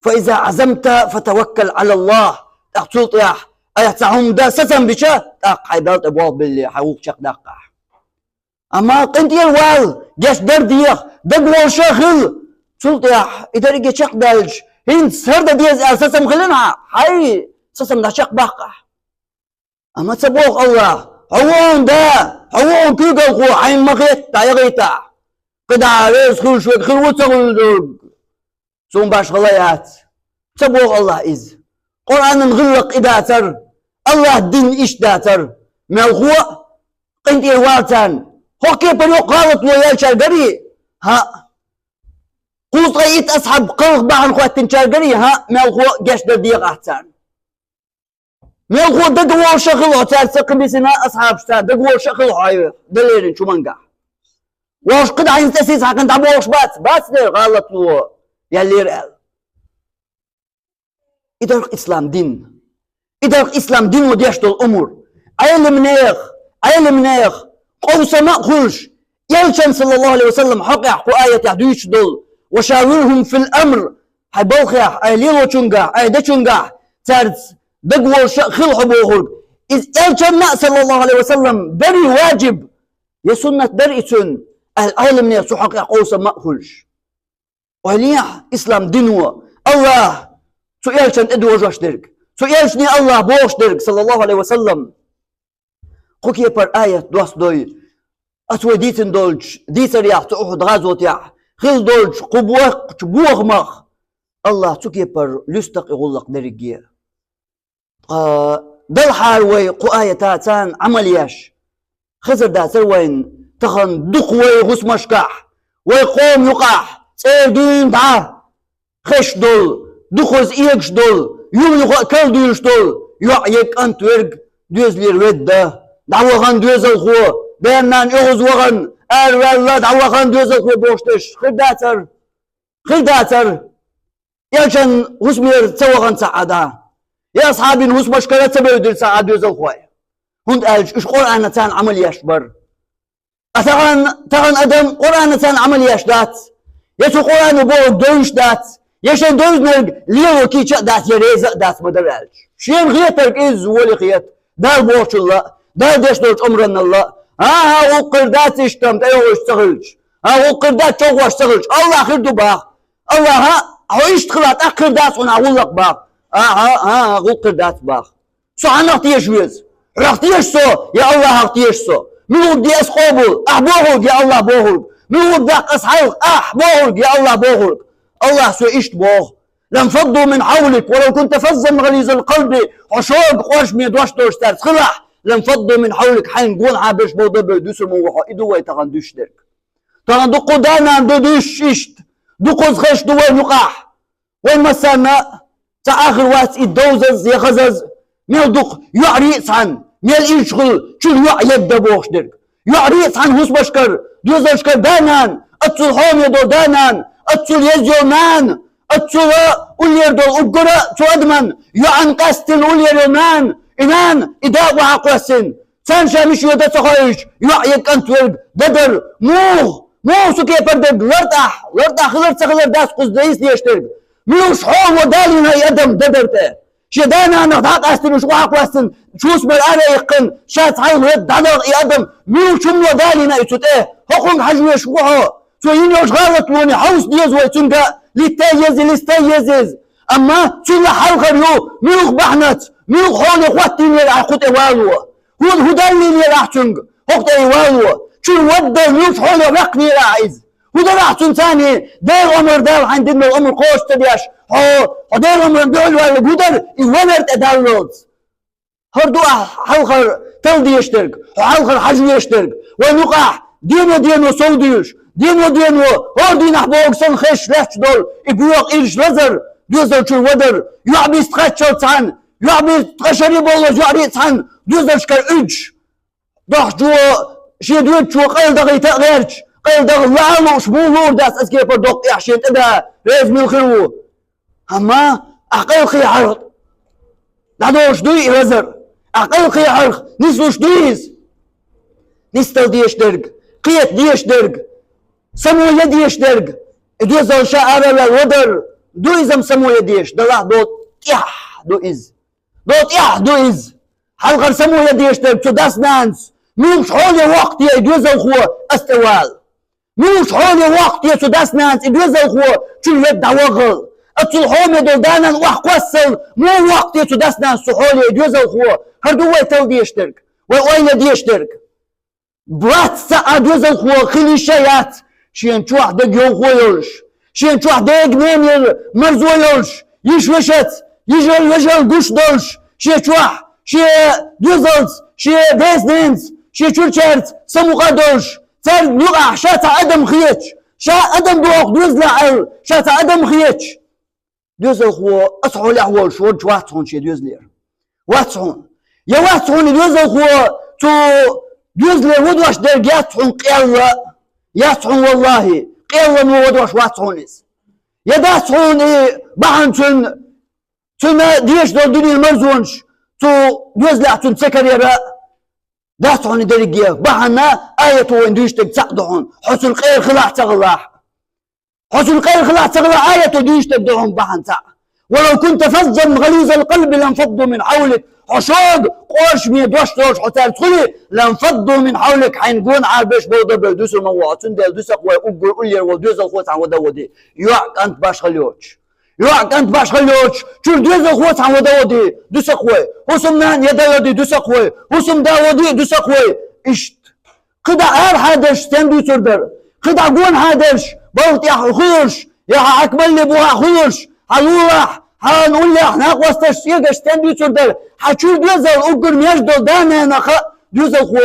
«Фа иза Ӏазамта фатаваккал Ӏалаллах». ТӀаккха цул тӀаьхьа айхьа цхьа хӀума дан сацам бича, тӀаккха хьайн Далла тӀе болх белле, хьайн гӀуллакх чекхдаккхахь. Амма къинтӀера вала, гечдар деха, дагаволуш а хила. Цул тӀаьхьа и дерриге чекхдаьлча, хӀинца хӀара дан деза аьлла сацам хилина хьан, хьайн сацам дӀачекхбаккхахь. Амма ца боху Аллаха: «Хьо ву хьуна да, хьо ву хьуна куьйгалхо, хьайна ма хетта дӀаягӀийтахь. КхидӀа реза хуьлуш верг хир ву ца хуьлург. Суна башхалла яц». Ца боху Аллаха иза. Къуръанан гӀиллакх и дацара, Аллаха дин иштта дацара. Мелхо а къинтӀера вала царна. ХӀокху кепара йоккха гӀалатло яьллачаьргара а, хӀаъ. Кхузткъе итт асхьаб кхалха бахьана хӀоьттинчаьргара а, хӀаъ, мелхо а гечдар деха ахь царна. Мелхо дагаволуш а хила хьо цаьрца, кхин бисина асхьабашца дагаволуш а хила хьо хьайн дан леринчу хӀумангахь. Вовшах кхидӀа хӀинца тӀе сийсахьа кхин дӀабохуш бац, бац дера гӀалатло яьллера аьлла. И дарх ислам дин. И дарх ислам дино деш долу омра. Ӏелимнех, Ӏелимнех къовсам а хуьлуш, элчан, саллаллаху Ӏалайхи ва саллам, хьокъехь кху аятехь дуьйцуш долу: «Ва шавирхум фил амр», хьайн балхехь, айхьа лелочунгахь, айхьа дечунгахь цаьрца дагаволуш а хила хьо бохург. Иза элчанна а, саллаллаху Ӏалайхи ва саллам, дара важиб, я суннат дара и цуьнан, аьлла Ӏелимнех цу хьокъехь къовсам а хуьлуш. Ойла ехьа, ислам дино, Аллаха цу элчанна тӀедожош дерг, цу элчане Аллаха бохуш дерг, саллаллаху Ӏалайхи ва саллам. Кху кепара аят доссадой, аса вай дийцина долчу дийцарех цу Ухьуд гӀазотехь хилла долчу кху бохучу бохамах, Аллаха цу кепара луьсту-кх и гӀуллакх дерриге. Ткъа далхьара вай кху аята царна Ӏамал еш. Хезар дацара вайна тахана дукха вай хӀусамашкахь, вай къоман юкъахь цӀера дуьйна дӀа хезаш долу, дукхаза эгаш долу, юха-юха а карладуьйлуш долу йоӀ я кӀант верг доьзалера ведда, дӀавахана доьзалхо, ден-нана оьгӀаз вахана, араваьлла, дӀавахана доьзалхо бохуш дерш хир дацара. Хир дацара. Элчан хӀусамера ца вахана ца Ӏа дӀа. Я асхьабийн хӀусамашкара ца бевдира ца Ӏа доьзалхой. ХӀунда аьлча уьш Къуръана царна Ӏамал еш бара. А тахана, тахана адам Къуръана царна Ӏамал еш дац. Я цу Къуръано бохург девзаш дац. Я шайн девзинарг лело кийча а дац, я реза а дац ма-дарра аьлча. Шена хетарг иза вали хета. Дала бохучулла а, Дала деш долчу омранналла а. ХӀан-хӀа, гӀуллакх хир дац иштта-м тӀейогӀуш ца хилча. ХӀан, гӀуллакх хир дац чӀогӀош ца хилча. Аллах хир ду баха. Аллаха, хьо иштта хила тӀаккха хир дац хьуна гӀуллакх баха. Аха, аха, гӀулакх хир дац бах. Со хьанах теша веза? Хьох теша со, я Аллахьах теша со? Муьлха де ас къобал, ахь бохург, я Аллахь бохург? Муьлха даккха ас хьалха, ахь бохург, я Аллахь бохург? Аллахь со иштта боху: «لانفضوا من حولك ولو كنت فظا غليظ القلب». Хьо шога къоршаме дош долуш цаьрца хилахь, «لانفضوا من حولك», хьайна гонахьа берш болу дабевлла дуьсур ма ву хьо. И ду вай тахана дуьсуш дерг. Тахана дуккха да-нана ду дуьсуш иштта. Дуккхаза хазаш ду вай юкъахь. Вай массарна а цхьа ахир вац и довзаза я хазаза, мел дукха йоӀарий а цхьаьна, мел ирча хуьлу, чуьра йоӀ егда бохуш дерг. ЙоӀарий а цхьаьна хӀусамашкара, доьзалшкара да-нана, аццул хьоме долу да-нана, аццул еза йолу нана, аццул уллера долу уггара а цу адаман йоӀан къаьстина уллера йолу нана, и нана, и да охьакхоьссина. Царна ша мича йода ца хоуьйтуш, йоӀ я кӀант верг дан дара. Муха? Муха цу кепара дерг лартӀахь, лартӀахь хилар ца хилар дац кхуза дайса деш дерг? Муьлхаш хьоло далийна и адам дан дара тӀе? Шен да-нанах дӀакъаьстина уьш охьакхоьссина, чусмар ара а иккхина, ша цхьаьна хӀетта дӀадахна и адам, муьлхачу хӀумано далийна и цу тӀе? ХӀокхунга хьажа веш ву хьо? Цо йина йолчу гӀалатлоне хьовса деза вай цуьнга, литта еза, листа еза иза. Амма цунна хьалхара ю, муьлха бахьанаца, муьлха хьоле хӀоттийнера ахь кху тӀе вало? ХӀун, хӀун даллийнера ахь цуьнга, хӀокху тӀе и вало? Чуьра вадда муьлхачу хьоле ваьккхинера ахь иза? ХӀун дара ахь цуьнца цхьаьна? Делан омра, Дала хьайна дина долу омра кхочуш ца деш, хьо, хьо Делан омрана дуьхьал ваьлларг хӀун дара, и валар тӀе даллалц? ХӀара ду ахь хьалхара талла дезаш дерг, хьо хьалхара хьажа везаш дерг. Вайн юкъахь дено-дено сов дуьйлуш, дено-дено хӀора дийнахь бохург санна хезаш лаьтташ долу и боьха ирча лазар, доьзал чуьра вадар, йоӀ биста кхаччалц цхьаьна, йоӀ биста ткъа шаре боллуш йоӀарий а цхьаьна доьзалшкара уьдуш, дохчо, шен доьдучо къайладахийта а гӀерташ, къайладаха лаа а лууш, муха луур дац аса кепара доккху эхь шен тӀе да, реза мила хир ву? Амма ахь къайлакхехьарх дӀадолуш дуй и лазар? Ахь къайлакхехьарх нислуш дуй иза? Нисдала дезаш дерг, кхета дезаш дерг, само ян дезаш дерг, и доьзал ша ара а ваьлла вадар ду иза-м само ян дезаш? Далахь, долу тӀехь ду иза. Долу тӀехь ду иза. Хьалхара само ян дезаш дерг цу дас-нанас муьлхачу хьоле воккху те и доьзалхо аса тӀе вала? Муьлхачу хьоле воккху те цу дас-нанас и доьзалхо чуьра ведда дӀаваххал? Аццул хьоме долу да-нана охьакхоссал, муха воккху те цу дас-нанас цу хьоле и доьзалхо? ХӀара ду вай талла дезаш дерг, вай ойла дезаш дерг. Вац цхьа а доьзалхо хила йиш а яц, шена чохь дегайовхо йолуш, шена чохь дега-ненера марзо йолуш, йиша-вешаца, йижарий-вежарий гуш долуш, шен чохь, шен доьзалца, шен деза-ненаца, шен чуьрачаьрца самукъа а долуш, царна юкъахь ша цхьа адам хеташ, ша адам доху доьзалехь аьлла, ша цхьа адам хеташ. Доьзалхо аса хьолехь волуш волчу вац хьуна шен доьзалера? Вац хьуна. Я вац хьуна и доьзалхо цу доьзалера вадош дерг, яц хьуна къелла, яц хьуна, валлахӀи, къеллано вадош вац хьуна иза. Я дац хьуна и бахьана цуьнан, цуьнан дезаш долу дуьненан марзонаш цу доьзалехь цуьнан ца карера? Дац хьуна и дерриге бахьана, аято вайна дуьйцуш дерг цхьаъ ду хьуна, хьо цуьнан къера хилахь а ца хилахь. Хьо цуьнан къера хилахь а ца хилахь, аято дуьйцуш дерг ду хьуна бахьана цхьаъ. «ولو كنت فظا غليظ القلب لانفضوا من حولك». Хьо шога къоршаме дош долуш хьо цаьрца хуьлий, «لانفضوا من حولك», хьайна гонахьара берш болу дабевлла дуьсур ма ву хьо, цундела дуьсу-кх вай уггар уллера волу доьзалхо цхьаьна вада а води, йоӀ-кӀант башхалла йоцуш. ЙоӀ-кӀант башхалла йоцуш, чуьра доьзалхо цхьаьна вада а води, дуьсу-кх вай. ХӀусамнана я да ладий, дуьсу-кх вай. ХӀусамда а водий, дуьсу-кх вай. Иштта. КхидӀа арахьа дерш стен дуьйцур дара? КхидӀа гонахьа дерш, балха тӀехь хуьлуш, я хьан Ӏакбалли бухахь хуьлуш, хьан лулахь, хьан уллехь, накъосташца цӀегаш стен дуьйцур дара? Хьан чуьра доьзал уггар между долу да-нанах а доьзалхо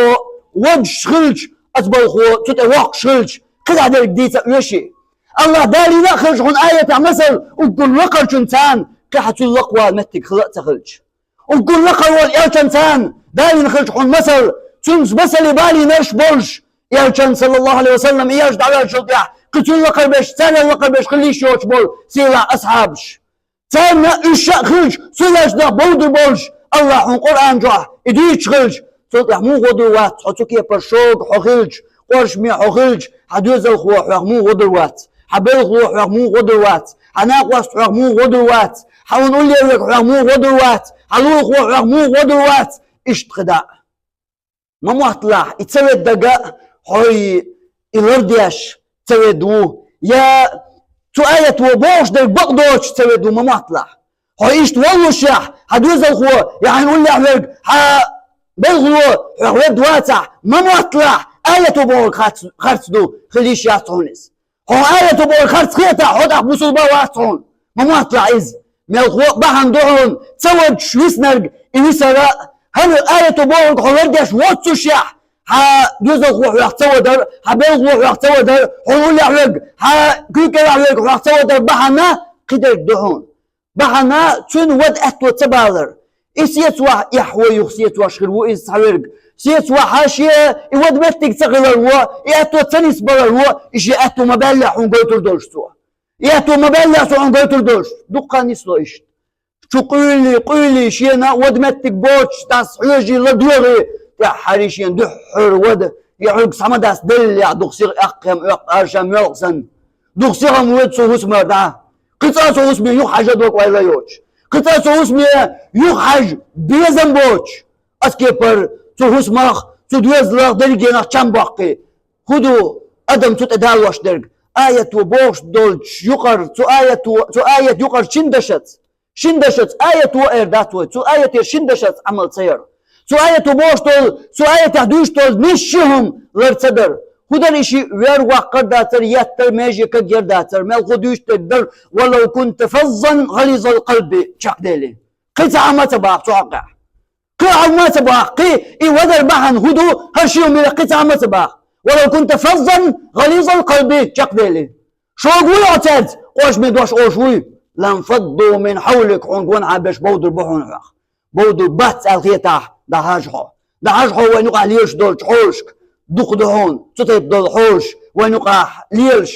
водуш хилча, аса балхо цу тӀе воккхуш хилча, кхидӀа дерг дийца а оьший? Аллахь далийна а хилча хьуна аятехь масал, уггар лакхарчун царна кхин хьан цуьнан лакхавала меттиг хила а ца хилча. Уггар лакхара волу элчан царна далийна хилча хьуна масал, цуьнца масале балийнарш болуш, элчан, саллаллаху Ӏалайхи ва саллам, и элча дӀаваьллачул тӀаьхьа, кхин цуьнан лакхара берш, царел лакхара берш хила йиш йоцуш болу сийлахь асхьабаш. Царна уьш ша а хилча, цу элчанах бовдур болуш, Аллахь хьуна Къуръан чохь и дуьйцуш хилча, цул тӀаьхьа муха вадур вац хьо цу кепара шога хьо хилча, къоршаме хьо хилча, хьан доьзалхо хьох муха вадур вац, хьан белхало хьох муха вадур вац, хьан накъост хьох муха вадур вац, хьан уллера верг хьох муха вадур вац, хьан лулахо хьох муха вадур вац, иштта кхидӀа а. Ма мотталахь, и ца ведда дага хьо и лардеш ца ведда ву, я цу аято бохуш дерг бакъдоцуш ца ведда ву, ма мотталахь. Хьо иштта воллушехь, хьан доьзалхо, я хьайна уллехь верг, хьан белхало хьох ведда вацахь, ма мотталахь, аято бохург харц, харц ду, хила йиш яц хьуна иза. Хьо аято бохург харц хетахь, хьо тӀаккха бусулба вац хьуна. Ма мотталахь иза. Мелхо а бахьана ду хьуна, ца водуш виснарг и висар а, хӀара аято бохург хьо лардеш воццушехь, хьан доьзалхо хьох ца вадар, хьан белхало хьох ца вадар, хьуна уллехь верг, хьан куьйкарахь верг хьох ца вадар бахьана кхидерг ду хьуна. Бахьана цуьнан вада аьтто ца балар. И сецавахь эхь ву, юха сецавеш хир ву иза цхьаверг. Сецавахь шен и вада меттиг ца хилар ву, и аьтто ца нисбалар ву, и шен аьтто ма баьллехь хьуна гойтур долуш цо. И аьтто ма баьллехь цо хьуна гойтур долуш. Дуккха а нисло иштта. Чу къуьйли, къуьйли, шена вада меттиг боцуш, дас хьоьжий, ладоьгӀий, тӀаьххьарий шена дуьххьара вада, и хьуьрг схьа ма дац деллехь, дукха сиха эккхий-м оьккху араша моьлкъа санна. Дукха сиха-м воьду цу хӀусамара дӀа. Кхин цкъа цу хӀусаме юхахьажа а ду-кх вай лайочу. Кхин цкъа цу хӀусаме юхахьажа безам боцуш. Ас кепара цу хӀусамах, цу доьзалах, дерригенах чам боккхий. ХӀун ду адам цу тӀе далош дерг? Аято бохуш долчу юкъара, цу аято, цу аят юкъара шина дашаца. Шина дашаца аято эр дац вай, цу аятера шина дашаца Ӏамал ца яр. Цу аято бохуш долу, цу аятехь дуьйцуш долу нисса ши хӀума лар ца дар. ХӀун дара и шиъ? Вер ваккхар дацара, еттар, меже кагъяр дацара, мелхо дуьйцуш дерг дара: «Валав кунта фаззан гӀализал къалби», чекхдели. Кхин цхьа а ма ца баха цу хьокъехь. Кхин а ма ца баха, кхин и вадар бахьана хӀун ду, хӀара ши хӀума мила кхин цхьа а ма ца баха. «Валав кунта фаззан гӀализал къалби», чекхдели. Шога вуй хьо цаьрца, къошаме дош олуш вуй? «Ланфадду мин хьавлик», хьуна гонахьа берш бовдур бу хьуна хьох. Бовдур бац аьлла хетахь, дӀахьажа хьо. ДӀахьажа хьо вайн юкъахь лелаш долчу хьолашка. Дукха ду хьуна цу тайпа долу хьолаш вайн юкъахь лелаш.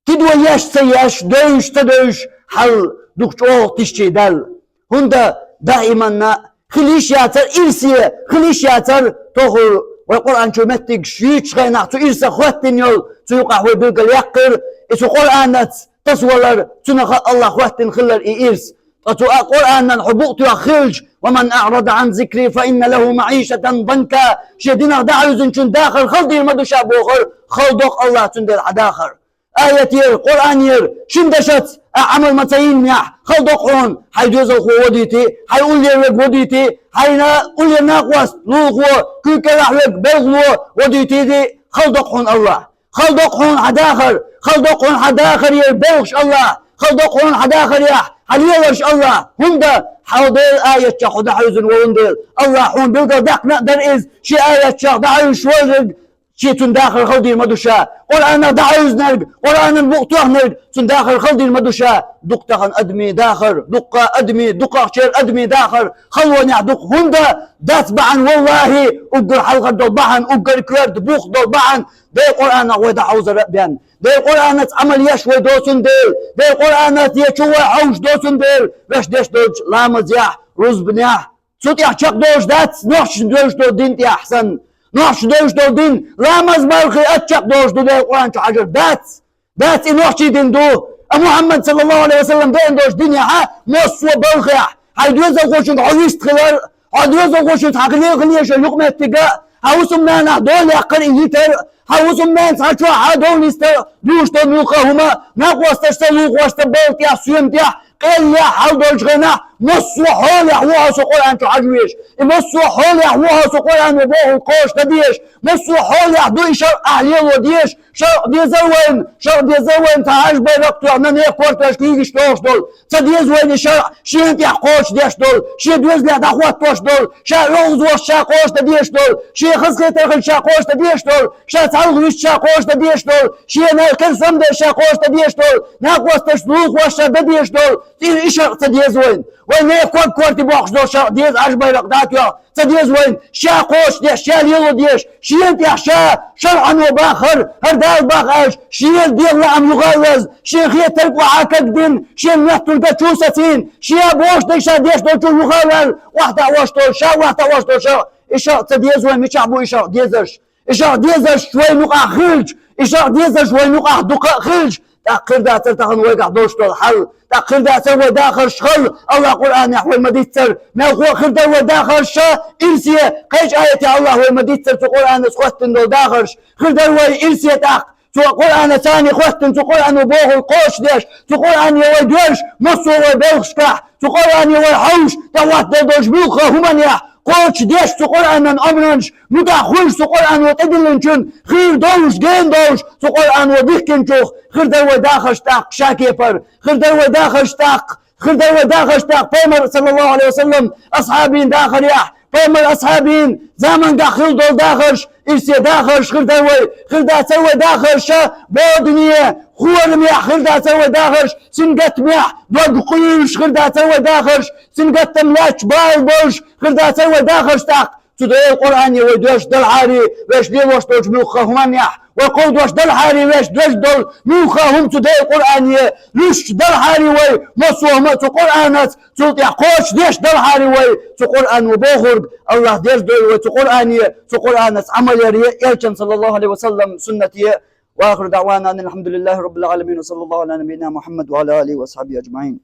Тидо еш, ца еш, девзаш, ца девзаш, хьал дукха чӀогӀа тишчий даьлла. ХӀунда даиманна хила йиш яцара ирсе, хила йиш яцара тохур вай Къуръан чу меттигаш юьйцучу хенахь цу ирсах хӀоьттина йолу, цу юкъахь вай билгал яккхира, и цу Къуръанаца тасавалар, цунах а Аллах хӀоьттина хилар и ирс. Ткъа цу а Къуръанан хьо букъ тоьхна хилча: «Ва ман аърада ан зикри фа инна лаху маӀишатан данка», шен динах дӀахьуьзначун дахар хала дийр ма ду ша бохура, хала доккху Аллах цундела хьан дахар. Аятера, Къуръанера шина дашаца а Ӏамал ма ца йиннехь, хала доккху хьуна хьайн доьзалхо водийти, хьайн уллера верг водийти, хьайна уллера накъост, лулахо, куьйкарахь верг, белхало водийти, хала доккху хьуна Аллах. Хала доккху хьуна хьан дахар, хала доккху хьуна хьан дахарера белхаш Аллах, хала доккху хьуна хьан дахарехь хьан леларш Аллах. ХӀунда? Хьо Делан аятех хьо дӀахьуьзина волун дела. Аллах хьуна билгал даьккхина а дара иза, шен аятех дӀахьуьзуш волург, шен цуьнан дахар хала дийр ма ду ша. Къуръанах дӀахьуьзинарг, Къуръанан букъ тоьхнарг, цуьнан дахар хала дийр ма ду ша. Дукха тахана адамийн дахар, дуккха адамийн, дукхахчеран адамийн дахар халонехь дукха. ХӀунда? Дац бахьана, валлахӀи, уггар хьалхара долу бахьана, уггар коьрта бух долу бахьана, Делан Къуръанах вай дӀахьовзар а бен. Делан Къуръанаца Ӏамал еш вай доцун дела, Делан Къуръанаца дечу вай хьовзуш доцун дела, ваьш деш долчу ламазехь, рузбанехь, цу тӀехь чекхдолуш дац нохчашна девзаш долу дин тӀехь санна. Нохчашна девзаш долу дин, ламаз, мархий, ат чекхдолуш ду Делан Къуръан чу хьажар? Дац. Дац, и нохчийн дин ду. А Мухьаммад, саллаллаху Ӏалайхи ва саллам, деана долчу динехьа массо а балхехь, хьайн доьзалхочуьнга хьо вист хилар, хьо доьзалхочуьнца хьан хиле хилеша юкъаметтига, хьан хӀусамнанах дола яккхар и йитар, хьан хӀусамнанца хьан чохь хьан довла йистар, дуьйш долу муьлхха а хӀума, накъосташца, лулахошца, балха тӀехь, соьма тӀехь, къеллехь хьал долчу хенахь, массо а хьолехь ву хьо со Къуръан чу хьажа везаш. И массо а хьолехь ву хьо со Къуръано бохург кхочуш дан дезаш. Массо а хьолехь ду и шаръ ахь лело дезаш. ШаръӀ дезар вайна, шаръӀ дезар вайна, цхьа Ӏаж байракх тоьхна, нехан кортош куьйгаш тохуш долу. Ца деза вайна и шаръӀ шена тӀехь кхочушдеш долу, шен доьзале дӀахӀоттош долу, ша оьгӀазвахча ша кхочуш дан дезаш долу, шен хазахетар хилча ша кхочуш дан дезаш долу, ша цхьалха висча ша кхочуш дан дезаш долу, шена керстанберш ша кхочуш дан дезаш долу, накъосташца, лулахошца ша дан дезаш долу. ЦӀира и шаръӀ ца деза вайна. Вай нехан ког корте боккхуш долу шаръӀ деза, Ӏаж байракх дӀа а тоьхна. Ца деза вайна, ша кхочуш деш, ша лело дезаш, шена тӀехь ша шаръӀано бахар, хӀара Дала боху аьлча, шен дегӀан лаам юха а везна, шен хетарг охьа а кагдина, шен моьттург а чу сацийна, шен бохуш дерг ша деш долчу юха а ваьлла, охьатаӀош долу, ша охьатаӀош долу шаръӀ, и шаръӀ ца деза вайна, мичахь бу и шаръӀ дезарш? И шаръӀ дезарш вайн юкъахь хилча, и шаръӀ дезарш вайн юкъахь дукха а хилча, тӀаккха хир дацара тахана вайгахь долуш долу хьал, тӀаккха хир дацара вай дахарш хала, Аллах Къуръанехь вай ма-дийццара, мелхо а хир дара вай дахарш ша, ирсе, кхечу аятехь Аллах вай ма-дийццара цу Къуръанас хӀоттина долу дахарш, хир дара вай ирсе тӀаккха, Къуръана царна хоттун, цу Къуръано бохург кхочушдеш, цу Къуръане вай доьрзуш, массо а вай белхашкахь, цу Къуръане вай хьовзуш, тӀехӀоттадеш долчу муьлхха хӀуманехь, кхочушдеш цу Къуръанан омранаш, муьтӀахь хуьлуш цу Къуръано тӀедиллинчун, хир долуш, гена долуш, цу Къуръано дихкинчух, хир дара вай дахарш тӀаккха шакепара, хир дара вай дахарш тӀаккха, хир дара вай дахарш тӀаккха, пайхамар, саллаллаху Ӏалайхи ва саллам, асхьабийн дахарехь, пайхамар асхьабийн заманахь хилла долу дахарш, ирсе дахарш хир дара вай, хир дацара вай дахарш, бо дуьне, хорамехь хир дацара вай дахарш, сингаттамехь дог къуьйлуш хир дацара вай дахарш, сингаттам лаьтташ бала болуш хир дацара вай дахарш тӀаккха. Цу Делан Къуръане вай доьрзуш далахьара, вайша лелош долчу муьлхха хӀуманехь, вай кховдош далахьара, вайша доьрзуш долу муьлхха хӀума цу Делан Къуръане луьстуш далахьара вай, массо а хӀума цу Къуръанаца, цул тӀаьхьа кхочушдеш далахьара вай, цу Къуръано бохург АллахӀа дерзадойла вай цу Къуръане, цу Къуръанаца Ӏамал яре, элчан, саллаллаху Ӏалайхи ва саллам, суннате. Ва ахиру даъвана анил хьамдулиллахи раббил Ӏаламин, ва саллаллаху Ӏала набийина Мухьаммад ва Ӏала алихи ва асхьабихи аджмаӀин.